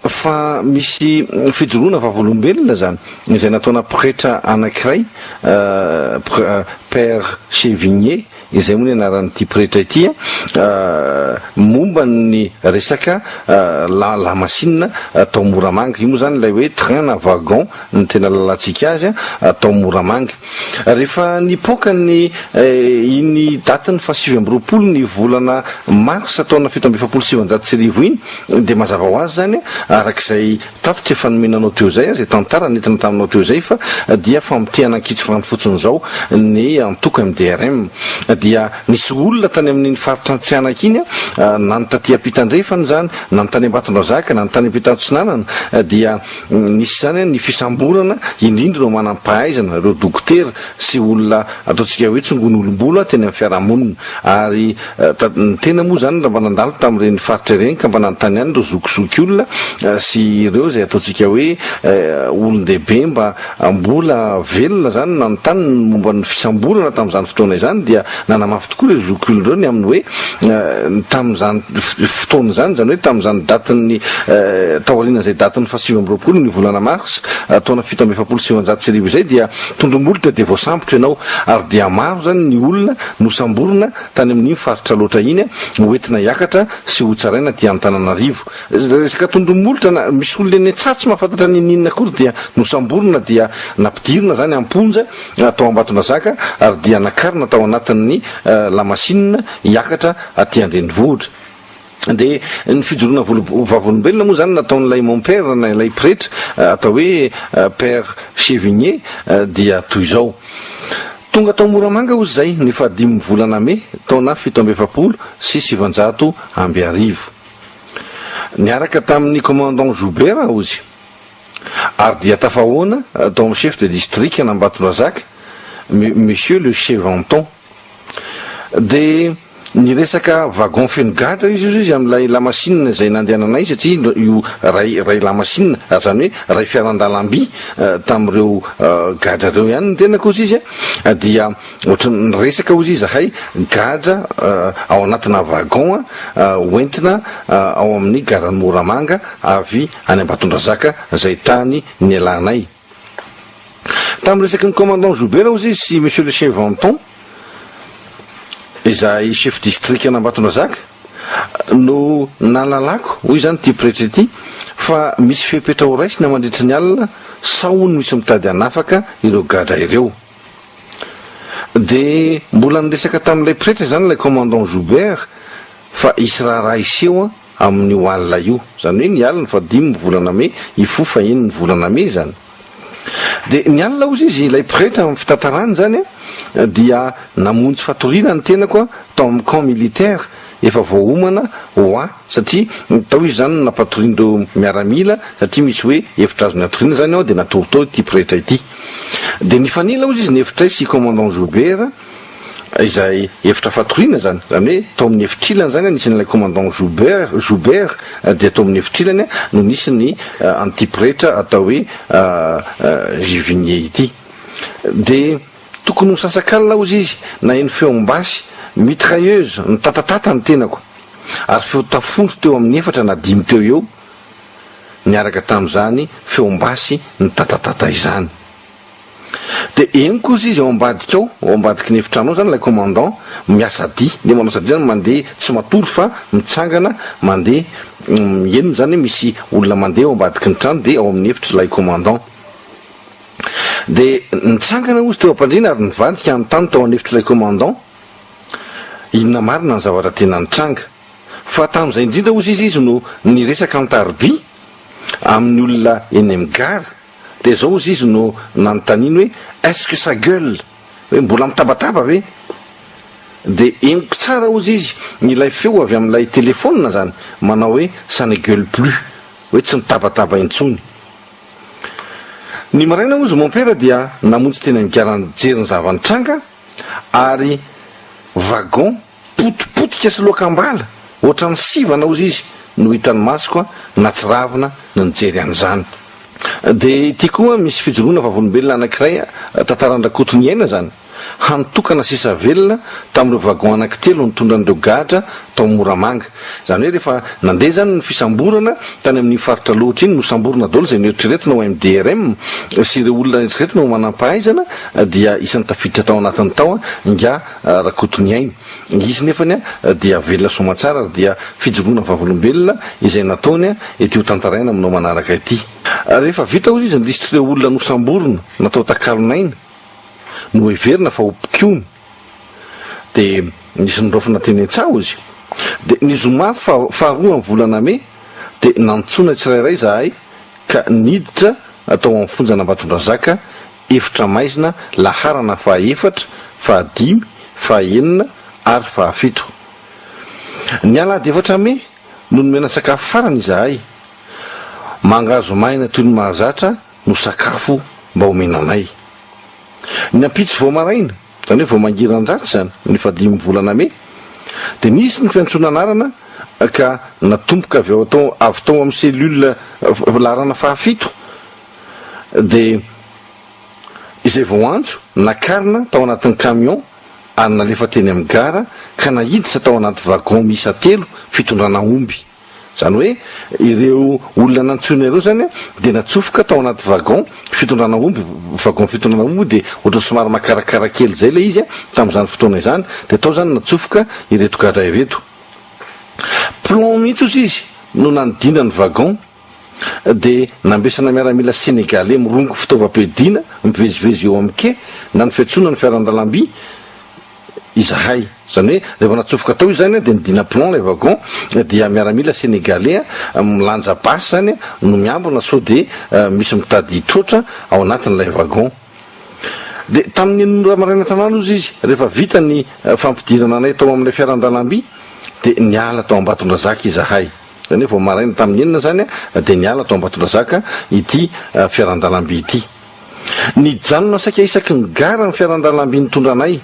Fa misy fijoroana vavolombelona izany izay nataona pretra anankiray, Père Chevigné, izay moa ny anaran'ity pretra ity, momba ny resaka lamasinina tao Moramanga. Io moa izany ilay hoe train na wagon no tena lalantsika azy tao Moramanga. Rehefa nipoaka ny iny datin'ny faha 29 ny volana marsa taona 1947 iny dia mazava ho azy izany araka izay tatitra efa nomena anao teo izay, izay tantara nentina taminao teo izay fa dia famotehana ankitsirano fotsiny izao ny antoko MDRM. Dia nisy olona tany amin'iny faritra Antsihanaka iny na ny taty ampitandrefana izany na ny tany Ambatondrazaka na ny tany Ampitatsinanana dia Nisy izany ny fisamborana, indrindra ireo manam-pahaizana, ireo dokotera sy olona ataontsika hoe tsongon'olom-bolo teny amin'ny fiarahamonina. Ary ny tena moa izany raha mba nandalo tamin'ireny faritra ireny ka mba nanontany ihany ireo zokizokiolona sy ireo izay ataontsika hoe olon-dehibe mba mbola velona izany nanontany ny momba ny fisamborana tamin'izany fotoana izany dia nanamafy tokoa ireo zokiolona ireo ny amin'ny hoe tamin'izany fotoana izany, izany hoe tamin'izany datin'ny taorian'izay datin'ny faha 29 ny volana mars taona 1947 izay dia tondro-molotra dia voasambotra ianao ary dia maro izany ny olona nosamborina tany amin'iny faritra loatra iny hoentina hiakatra sy hotsaraina aty Antananarivo. Resaka tondro-molotra na misy olona eny an-tsaha tsy mahafantatra n'inon'inona akory dia nosamborina dia nampidirina izany am-ponja tao Ambatondrazaka ary dia nakarina tao anatin'ny lamasinina hiakatra aty an-drenivohitra. Dia ny fijoroana vavolombelona moa izany nataon'ilay mon père na ilay pretra atao hoe Père Chevigné dia toy izao. Tonga tao Moramanga hozy izay ny fahadimin'ny volana mey taona 1947. Niaraka tamin'ny commandant Joubert aho hozy ary dia tafahoana tao amin'ny chef de district an'Ambatondrazaka, Monsieur le Chevanton. Dia niresaka wagon feno gadra izy hozy izy amin'ilay lamasinina izay nandehananay satria io ray ray lamasinina, izany hoe ray fiaran-dalamby tamin'ireo gadra ireo ihany ny tenako hozy izy dia Ohatran'ny niresaka hozy izahay gadra ao anatina wagon hoentina ao amin'ny garan'i Moramanga avy any Ambatondrazaka izay tany nialanay. Tamin'ny resaky ny commandant Joubert hozy izy sy monsieur le chef Anton izay chef district an'Ambatondrazaka no nahalalako, hoy izany ity pretra ity, fa misy fepetra horaisina mandritry ny alina sao hono misy mitady hanafaka ireo gadra ireo. Dia mbola niresaka tamin'ilay pretra izany ilay commandant Joubert fa hisy raharaha hiseho amin'io alina io. Izany hoe ny alin'ny fahadimy ny volana mey, hifoha fahiny ny volana mey izany. Dia ny alina hozy izy, ilay pretra amin'ny fitantarany izany dia namonjy fatoriana ny tenako tao amin'ny camp militaire efa voaomana ho ahy satria tao izy izany no nampatorian'ireo miaramila satria misy hoe efitra azony atoriana izany ao dia natory tao ity pretra ity. Dia nifanila hozy izy ny efitray sy commandant Joubert izay efitra fatoriana izany, izany hoe tao amin'ny efitrilany izany nisy an'ilay commandant Joubert, Joubert dia tao amin'ny efitrilany no nisy ny an'ity pretra atao hoe Givigné ity. Dia tokony ho misasakalina hozy izy naheno feom-basy mitrailleuse nitatatata ny tenako ary feo tafondro teo amin'ny efatra na dimy teo eo niaraka tamin'izany feom-basy nitatatata izany. Dia henoko hozy izy ao ambadika ao, ao ambadiky ny efitrano ao zany ilay commandant miasa dia, le manao asa dia zany mandeha tsy matory fa mitsangana mandeha, henony zany hoe misy olona mandeha ao ambadiky ny trano dia ao amin'ny efitr'ilay commandant. Dia nitsangana hozy teo am-pandriana ary nivadika hanontany tao an'efitr'ilay commandant inona marina ny zavatra tena nitranga. Fa tamin'izay indrindra hozy izy izy no niresaka an-tariby amin'ny olona eny amin'ny gara. Dia izao hozy izy no nanontaniany hoe est-ce que ça gueule? Hoe mbola mitabataba ve? Dia henoko tsara hozy izy ilay feo avy amin'ilay telefaonina izany manao hoe ça ne gueule plus, hoe tsy mitabataba intsony. Ny maraina hozy mompera dia namonjy teny amin'ny gara nijery ny zava-nitranga ary wagon potipotika sy loakam-bala ohatran'ny sivana hozy izy no hitan'ny masoko natsiravina ny nijery an'izany. Dia ity koa misy fijoroana vavolombelona anankiray tantaran-dRakotoniaina izany. Hany tokana sisa velona tamin'ireo wagon anankitelo nitondra an'ireo gadra tao Moramanga. Izany hoe rehefa nandeha izany ny fisamborana tany amin'iny faritra Lohotra iny, nosamborina daholo izay noeritreretina ho MDRM sy ireo olona eritreretina ho manampahaizana dia isan'ny tafiditra tao anatiny tao ingahy Rakotoniaina. Izy nefany dia velona soamantsara ary dia fijoroana vavolombelona izay nataony ity ho tantaraina aminao manaraka ity. Rehefa vita hozy izy ny lisitr'ireo olona nosamborina natao takalon'aina, noheverina fa ho mpikomy dia nisy niraofina teny an-tsaha hozy. Dia ny zoma faharoa amin'ny volana mey dia nantsoina tsirairay izahay ka niditra tao amin'ny fonjan'Ambatondrazaka efitra maizina laharana fahaefatra, fahadimy, fahaenina ary fahafito. Ny alahady efatra mey no nomena sakafo farany izahay. Mangahazo maina toy ny mahazatra no sakafo mba omena anay. Ny ampitso vao maraina, izany hoe vao mangiran-dratsy izany, ny fahadimy volana mey, dia nisy ny fiantsoana anarana ka natomboka avy ao tao avy tao amin'ny cellule laharana fahafito dia izay vao antso nakarina tao anatin'ny camion ary nalefa teny amin'ny gara ka naiditra tao anaty wagon miisa telo fitondrana omby. Izany hoe ireo olona nantsoina ireo izany dia natsofoka tao anaty wagon fitondrana omby, wagon fitondrana omby moa dia ohatran'ny somary makarakara kely izay ilay izy tamin'izany fotoana izany, dia tao izany natsofoka ireto gadra ireto. Plomb mihitsy ozy izy no nanodina ny wagon, dia nambesana miaramila senegalais mirongo fitaovam-piadiana mivezivezy eo amin'ny quai na ny fiantsoana ny fiaran-dalamby, izahay. Izany hoe rehefa natsofoka tao izy izany dia nidina plomb ilay wagon dia miaramila senegalais milanja basy izany no miambina sao dia misy mitady hitroatra ao anatin'ilay wagon. Dia tamin'ny enina ora maraina tanàna ozy izy rehefa vita ny fampidirana anay tao amin'ilay fiaran-dalamby dia niala tao Ambatondrazaka izahay. Izany hoe vao maraina tamin'ny enina izany dia niala tao Ambatondrazaka ity fiaran-dalamby ity. Nijanona saika isaky ny gara ny fiaran-dalamby nitondra anay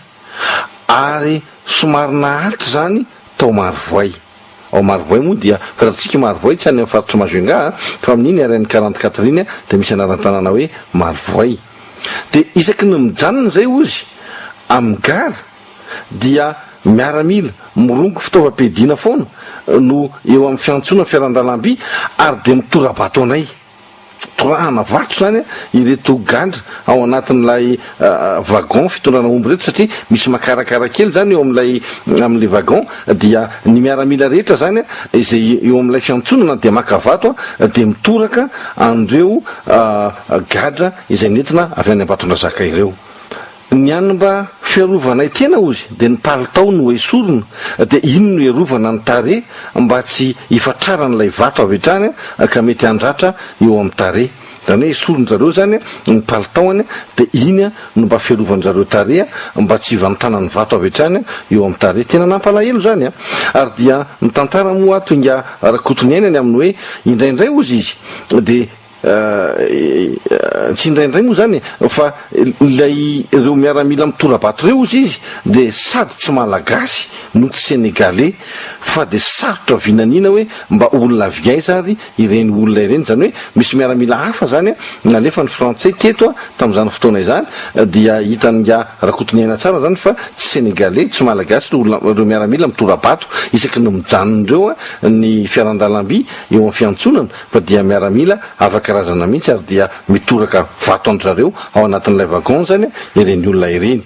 ary somary naharitra izany tao Marovoay. Ao Marovoay moa dia fantatsika Marovoay tsy any amin'ny faritr'i Majunga a, fa amin'iny RN 44 iny dia misy anaran-tanàna hoe Marovoay. Dia isaky ny mijanona izay hozy amin'ny gara dia miaramila mirongo fitaovam-piadiana foana no eo amin'ny fiantsoana fiaran-dalamby ary dia mitora-bato anay. Torahana vato izany ireto gadra ao anatin'ilay wagon fitondrana omby ireto satria misy makarakara kely izany eo amin'ilay amin'ilay wagon dia ny miaramila rehetra izany izay eo amin'ilay fiantsonana dia maka vato dia mitoraka an'ireo gadra izay nentina avy any Ambatondrazaka ireo. Ny an'ny mba fiarovanay tena hozy dia ny palitao no esorina dia iny no iarovana ny tarehy mba tsy hifatraran'ilay vato avy hatrany ka mety handratra eo amin'ny tarehy. Izany hoe esorin-jareo izany ny palitaony dia iny no mba fiarovan-jareo tarehy mba tsy hivantanan'ny vato avy hatrany eo amin'ny tarehy. Tena nampalahelo izany an! Ary dia mitantara moa ato ingahy Rakotoniaina ny amin'ny hoe indraindray hozy izy dia Tsy indraindray moa izany e, fa ilay ireo miaramila mitora-bato ireo hozy izy dia sady tsy malagasy no tsy senegalais fa dia sarotra vinaniana hoe mba olona avy aiza ary ireny olona ireny, izany hoe misy miaramila hafa izany nalefan'ny frantsay teto tamin'izany fotoana izany dia hitan'ingahy Rakotoniaina tsara izany fa tsy senegalais, tsy malagasy ireo olona ireo miaramila mitora-bato isaky ny mijanona ireo ny fiaran-dalamby eo amin'ny fiantsonana. fa dia miaramila afaka. isan-karazana mihitsy ary dia mitoraka vato an-dry zareo ao anatin'ilay wagon izany ireny olona ireny.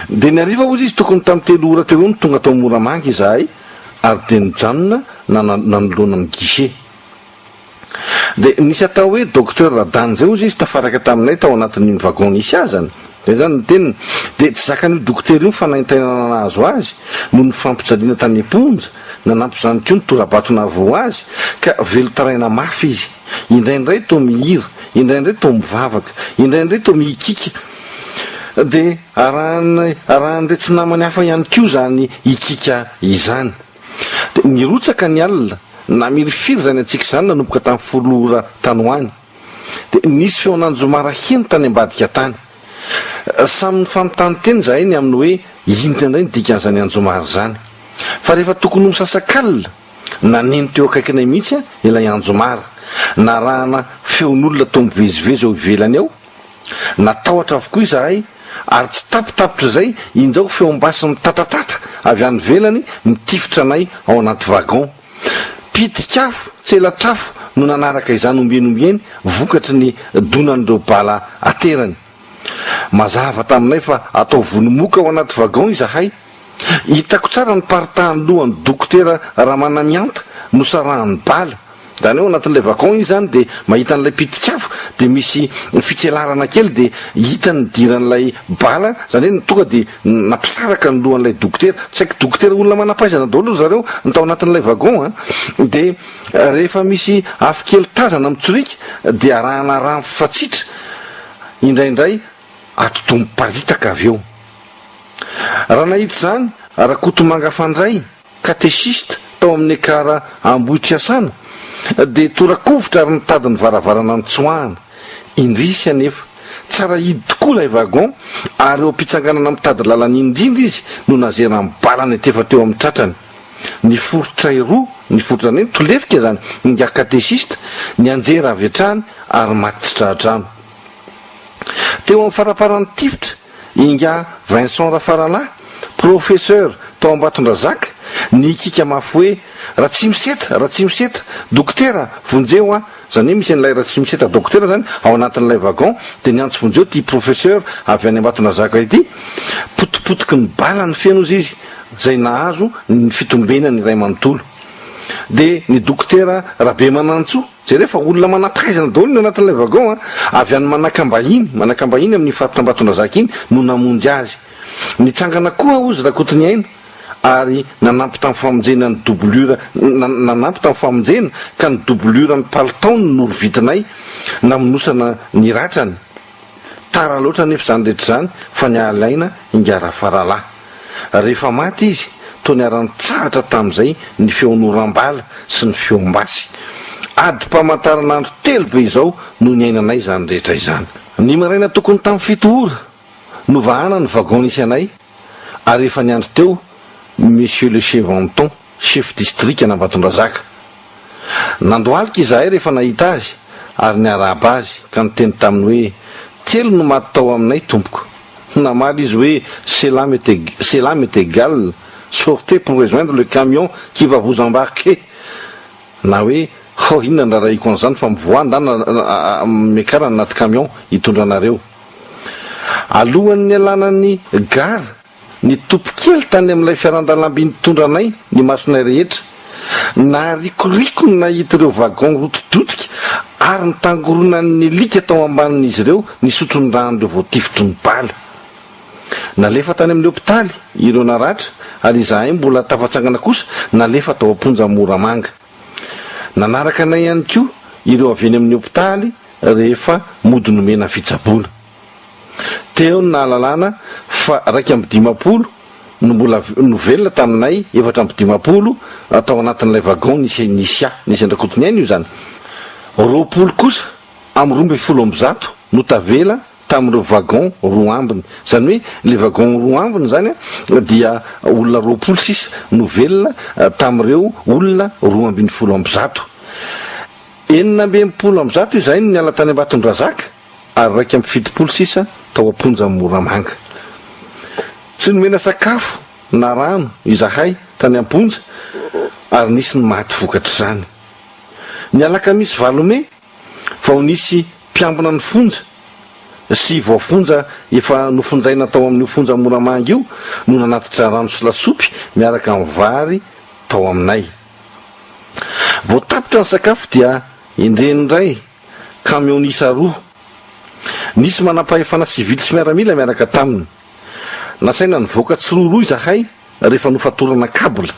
Dia ny hariva hozy izy tokony tamin'ny 3 ora teo eo no tonga tao Moramanga izahay ary dia nijanona nanoloana ny guichet. Dia nisy atao hoe Docteur Radany izay hozy izy tafaraka taminay tao anatin'iny wagon nisy azany. Izay izany ny teniny. Dia tsy zakan'io dokotera io ny fanaintainana nahazo azy noho ny fampijaliana tany am-ponja, nanampy izany koa ny tora-bato nahavoa azy, ka velon-taraina mafy izy. Indraindray toa mihira, indraindray toa mivavaka, indraindray toa mihikiaka. Dia arahan'ny arahan'iretsy namany hafa ihany koa izany hikiaka izany. Dia nirotsaka ny alina, namirifiry izany hatsiaka izany nanomboka tamin'ny 10 ora tany ho any. Dia nisy feon'anjomara heno tany ambadika tany. Samy nifanontany tena izahay ny amin'ny hoe inona indray ny dikan'izany anjomara izany. Fa rehefa tokony ho misasak'alina, naneno teo akaikinay mihitsy ilay anjomara. Narahana feon'olona toa mivezivezy ao ivelany ao. Natahotra avokoa izahay ary tsy tapitapitr'izay injao feom-basy mitatatata avy any ivelany mitifitra anay ao anaty wagon. Pitik'afo, tselatr'afo no nanaraka izany ombieny ombieny vokatry ny donan'ireo bala aterany. Mazava taminay fa atao vonomoka ao anaty wagon izahay. Hitako tsara ny paritahan'ny lohan'ny dokotera Ramanamihanta nosarahan'ny bala. Izany hoe ao anatin'ilay wagon izy izany dia mahita an'ilay pitik'afo dia misy fitselarana kely dia hita ny nidiran'ilay bala, izany hoe tonga dia nampisaraka ny lohan'ilay dokotera. Tsy haiko dokotera olona manam-pahaizana daholo ry zareo ny tao anatin'ilay wagon an. Dia rehefa misy afo kely tazana mitsoriaka dia arahana rà mifatsitra indraindray atidoha miparitaka avy eo. Raha nahita izany Rakotomanga Fandray, katesista tao amin'ny Ekar Ambohitriasana, dia tora-kovitra ary nitady ny varavarana nitsoahana. Indrisy anefa, tsara hidy tokoa ilay wagon ary eo am-pitsanganana mitady lalana indrindra izy no nazeran'ny bala niantefa teo amin'ny tratrany. Niforitra eroa, niforitra izany hoe nitolefika izany, ingahy katesista, nianjera avy hatrany ary maty tsy tra-drano. Teo amin'ny faramparan'ny tifitra, Ingahy Vincent Rafaralahy, professeur tao Ambatondrazaka, nihikiaka mafy hoe, Ratsimiseta! Ratsimiseta! Dokotera! Vonjeo aho! Izany hoe misy an'ilay Ratsimiseta dokotera izany ao anatin'ilay wagon, dia niantso vonjeo ity professeur avy any Ambatondrazaka ity. Potipotiky ny bala ny feno hozy izy, izay nahazo ny fitombenany iray manontolo. Dia ny dokotera Rabemanantsoa. Jereo fa olona manam-pahaizana daholo ny ao anatin'ilay wagon a! Avy any Manakambahiny, Manakambahiny amin'iny faritra Ambatondrazaka iny no namonjy azy. Nitsangana koa hozy Rakotoniaina ary nanampy tamin'ny famonjena ny doublure, nanampy tamin'ny famonjena ka ny doublure ny palitaony no norovitinay namonosana ny ratrany. Tara loatra anefa izany rehetra izany fa niala aina ingahy Rafaralahy. Rehefa maty izy, toa niara-nitsahatra tamin'izay ny feon'oram-bala sy ny feom-basy. Adim-pamantaranandro telo be izao no niainanay izany rehetra izany. Ny maraina tokony tamin'ny 7 ora, novahana ny wagon nisy anay ary efa niandry teo Monsieur le Chevanton, chef district an'Ambatondrazaka. Nandohalika izahay rehefa nahita azy ary niarahaba azy ka niteny taminy hoe, Telo no maty tao aminay, tompoko. Namaly izy hoe, Cela m'est cela m'est égal, sortez pour rejoindre le camion qui va vous embarquer. Na hoe, Hô, inona no rarahiko an'izany fa mivoaha ndana miakara anaty camion hitondra anareo. Alohan'ny nialana ny gara, Nitopy kely tany amin'ilay fiarandalamby nitondra anay ny masonay rehetra. Naharikoriko ny nahita ireo wagon rotidrotika ary nitangoronan'ny alika tao ambanin'izy ireo nisotro ny ràn'ireo voatifitry ny bala. Nalefa tany amin'ny hopitaly ireo naratra ary izahay mbola tafatsangana kosa nalefa tao am-ponja Moramanga. Nanaraka anay ihany koa ireo avy eny amin'ny hopitaly rehefa mody nomena fitsaboana. Teo no nahalalana fa 51 no mbola no velona taminay 54 tao anatin'ilay wagon nisy nisy ahy, nisy an-dRakotoniaina io izany. 20 kosa amin'ny 112 no tavela tamin'ireo wagon roa ambiny. Izany hoe ilay wagon roa ambiny izany dia olona 20 sisa no velona tamin'ireo olona 112. 166 izahay no niala tany Ambatondrazaka. ary 71 sisa tao am-ponjan'i Moramanga. Tsy nomena sakafo na rano izahay tany am-ponja ary nisy ny maty vokatr'izany. Ny alakamisy 8 mey, Vao nisy mpiambina ny fonja sy voafonja efa nofonjaina tao amin'io fonja Moramanga io no nanatitra rano sy lasopy miaraka amin'ny vary tao aminay. Vao tapitra ny sakafo dia indreny indray camion niisa roa. Nisy manampahefana sivily sy miaramila miaraka taminy. Nasaina nivoaka tsiroaroa izahay rehefa nofatorana kabla.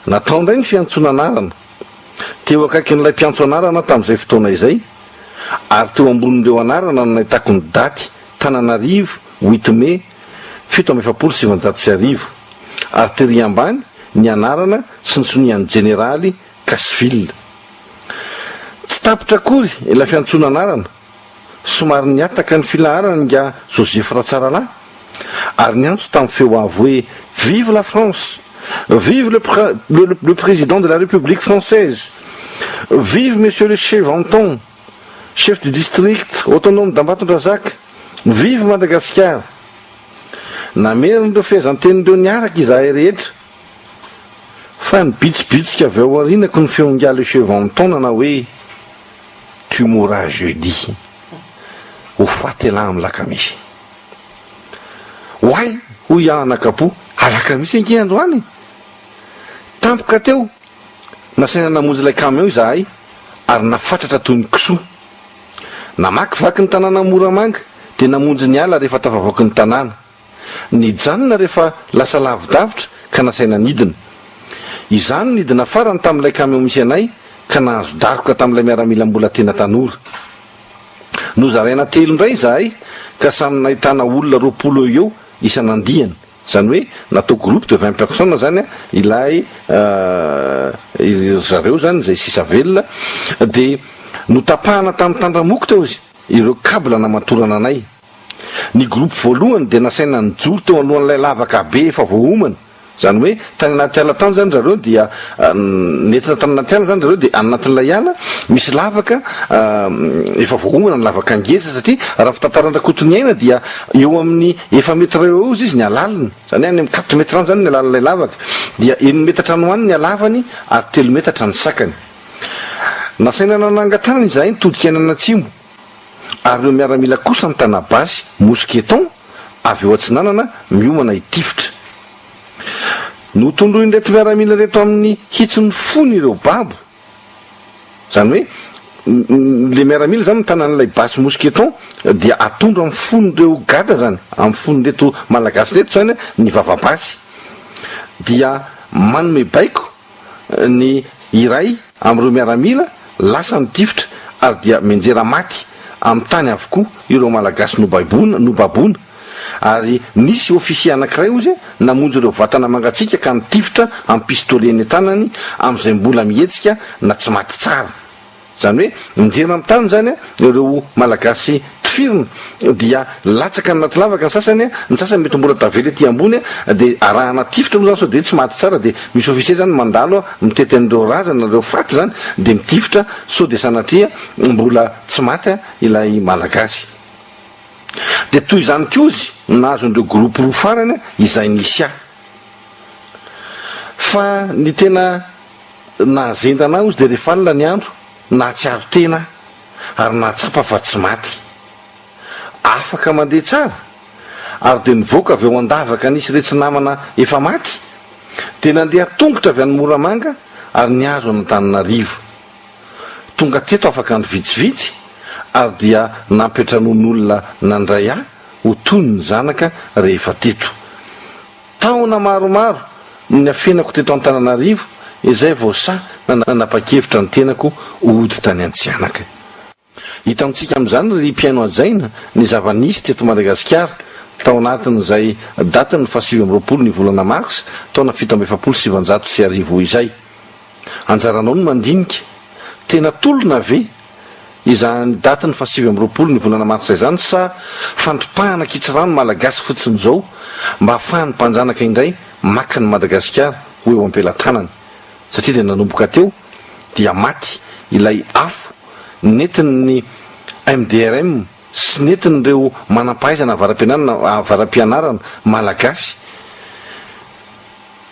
Natao indray ny fiantsoana anarana. Teo akaikin'ilay mpiantso anarana aho tamin'izay fotoana izay, ary teo ambonin'ireo anarana no nahitako ny daty, Tananarivo, huit mai, 1947, ary tery ambany ny anarana sy ny sonian'ny jeneraly Casville. Tsy tapitra akory ilay fiantsoana anarana, somary nihataka ny filaharana ingahy Joseph Ratsaralahy ary niantso tamin'ny feo avo hoe Vive la France! Vive le le le président de la République française! Vive Monsieur le Chef Anton, chef du district autonome d'Ambatondrazaka! Vive Madagasikara! Namerina ireo fehezanteny ireo niaraka izahay rehetra fa nibitsibitsika avy ao aorianako ny feon'ingahy le Chef Anton nanao hoe Tu mourras jeudi. Ho faty elah amin'ny lakamisy. Oay! hoy aho anakapo, alakamisy ange androany e! Tampoka teo, nasaina namonjy ilay camion izahay ary nafatratra toy ny kisoa. Namakivaky ny tanàna Moramanga dia namonjy ny ala rehefa tafavoaky ny tanàna. Nijanona rehefa lasa lavidavitra ka nasaina nidina. Izaho no nidina farany tamin'ilay camion misy anay ka nahazo daroka tamin'ilay miaramila mbola tena tanora. Nozaraina telo indray izahay ka samy nahitana olona 20 eo eo isan'andiany. Izany hoe natao groupe de 20 personnes izany ilay ry zareo izany izay sisa velona dia notapahana tamin'ny tandramoko teo izy ireo câble namatorana anay. Ny groupe voalohany dia nasaina nijoro teo alohan'ilay lavaka be efa voaomana, izany hoe tany anaty ala tany izany zareo dia nentina tany anaty ala izany zareo dia any anatin'ilay ala misy lavaka efa voaomana ny lavaka ngeza satria raha ny fitantaran-dRakotoniaina dia eo amin'ny efa-metra eo eo izy ny halaliny, izany hoe any amin'ny quatre mètres any izany ny halalin'ilay lavaka, dia eni-metatra any ho any ny halavany ary telo metatra ny sakany. Nasaina nanangan-tanana izahay nitodika any anatsimo. ary ireo miaramila kosa nitana basy mousqueton avy eo atsinanana miomana hitifitra. Notondroin'ireto miaramila ireto amin'ny hitsin'ny fony ireo babo, izany hoe ilay miaramila izany mitana an'ilay basy mousqueton dia atondro amin'ny fon'ireo gadra izany, amin'ny fon'ireto Malagasy ireto izany ny vava-basy, dia manome baiko ny iray amin'ireo miaramila lasa nitifitra ary dia mianjera maty amin'ny tany avokoa ireo Malagasy nobaiboina, nobaboina, ary nisy officier anankiray hozy namonjy ireo vatana mangatsiaka ka nitifitra amin'ny pistolet eny an-tanany amin'izay mbola mihetsika na tsy maty tsara. Izany hoe mijery amin'ny tany izany ireo Malagasy tifirina dia latsaka any anaty lavaka ny sasany, ny sasany mety mbola tavela ety ambony dia arahana tifitra moa izany sao dia tsy maty tsara dia misy officier izany mandalo mitety an'ireo razana, ireo faty izany dia mitifitra sao dia sanatria mbola tsy maty ilay Malagasy. Dia toy izany koa izy nahazo an'ireo groupe roa farany izay nisy ahy. Fa ny tena Nahazendana ahy ozy dia rehefa alina ny andro, nahatsiaro tena aho ary nahatsapa fa tsy maty. Afaka mandeha tsara ary dia nivoaka avy ao an-davaka nisy iretsy namana efa maty dia nandeha tongotra avy any Moramanga ary nihazo an'Antananarivo. Tonga teto afaka andro vitsivitsy ary dia nampiantranoan'olona nandray ahy ho toy ny zanaka rehefa teto. Taona maromaro no niafenako teto Antananarivo izay vao sahy nanapa-kevitra ny tenako hody tany Antsihanaka. Hitantsika amin'izany ry mpihaino hajaina ny zava-nisy teto Madagasikara tao anatin'izay datin'ny faha 29 ny volana marsa taona 1947 izay. Anjaranao ny mandinika, tena tolona ve izany datin'ny faha 29 ny volana martsa izany sa fandripahana kitsirano malagasy fotsiny izao mba ahafahan'ny mpanjanaka indray maka an'i Madagasikara ho eo am-pelatanany satria dia nanomboka teo dia maty ilay afo nentin'ny MDRM sy nentin'ireo manampahaizana avara-pianarana malagasy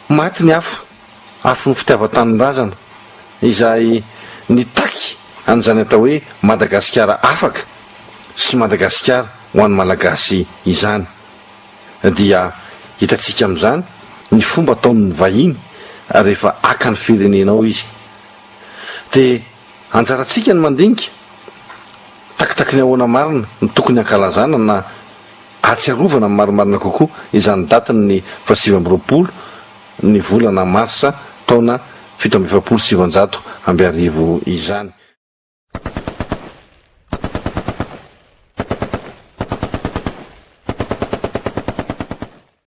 maty ny afo. Afon'ny fitiavan-tanindrazana izay nitaky an'izany atao hoe Madagasikara afaka sy Madagasikara ho an'ny Malagasy izany. Dia hitantsika amin'izany ny fomba ataon'ny vahiny rehefa haka ny firenenao izy. Dia anjarantsika ny mandinika takitaky ny ahoana marina no tokony hankalazana na ahatsiarovana marimarina kokoa izany datin'ny faha 29 ny volana marsa taona 1947 izany.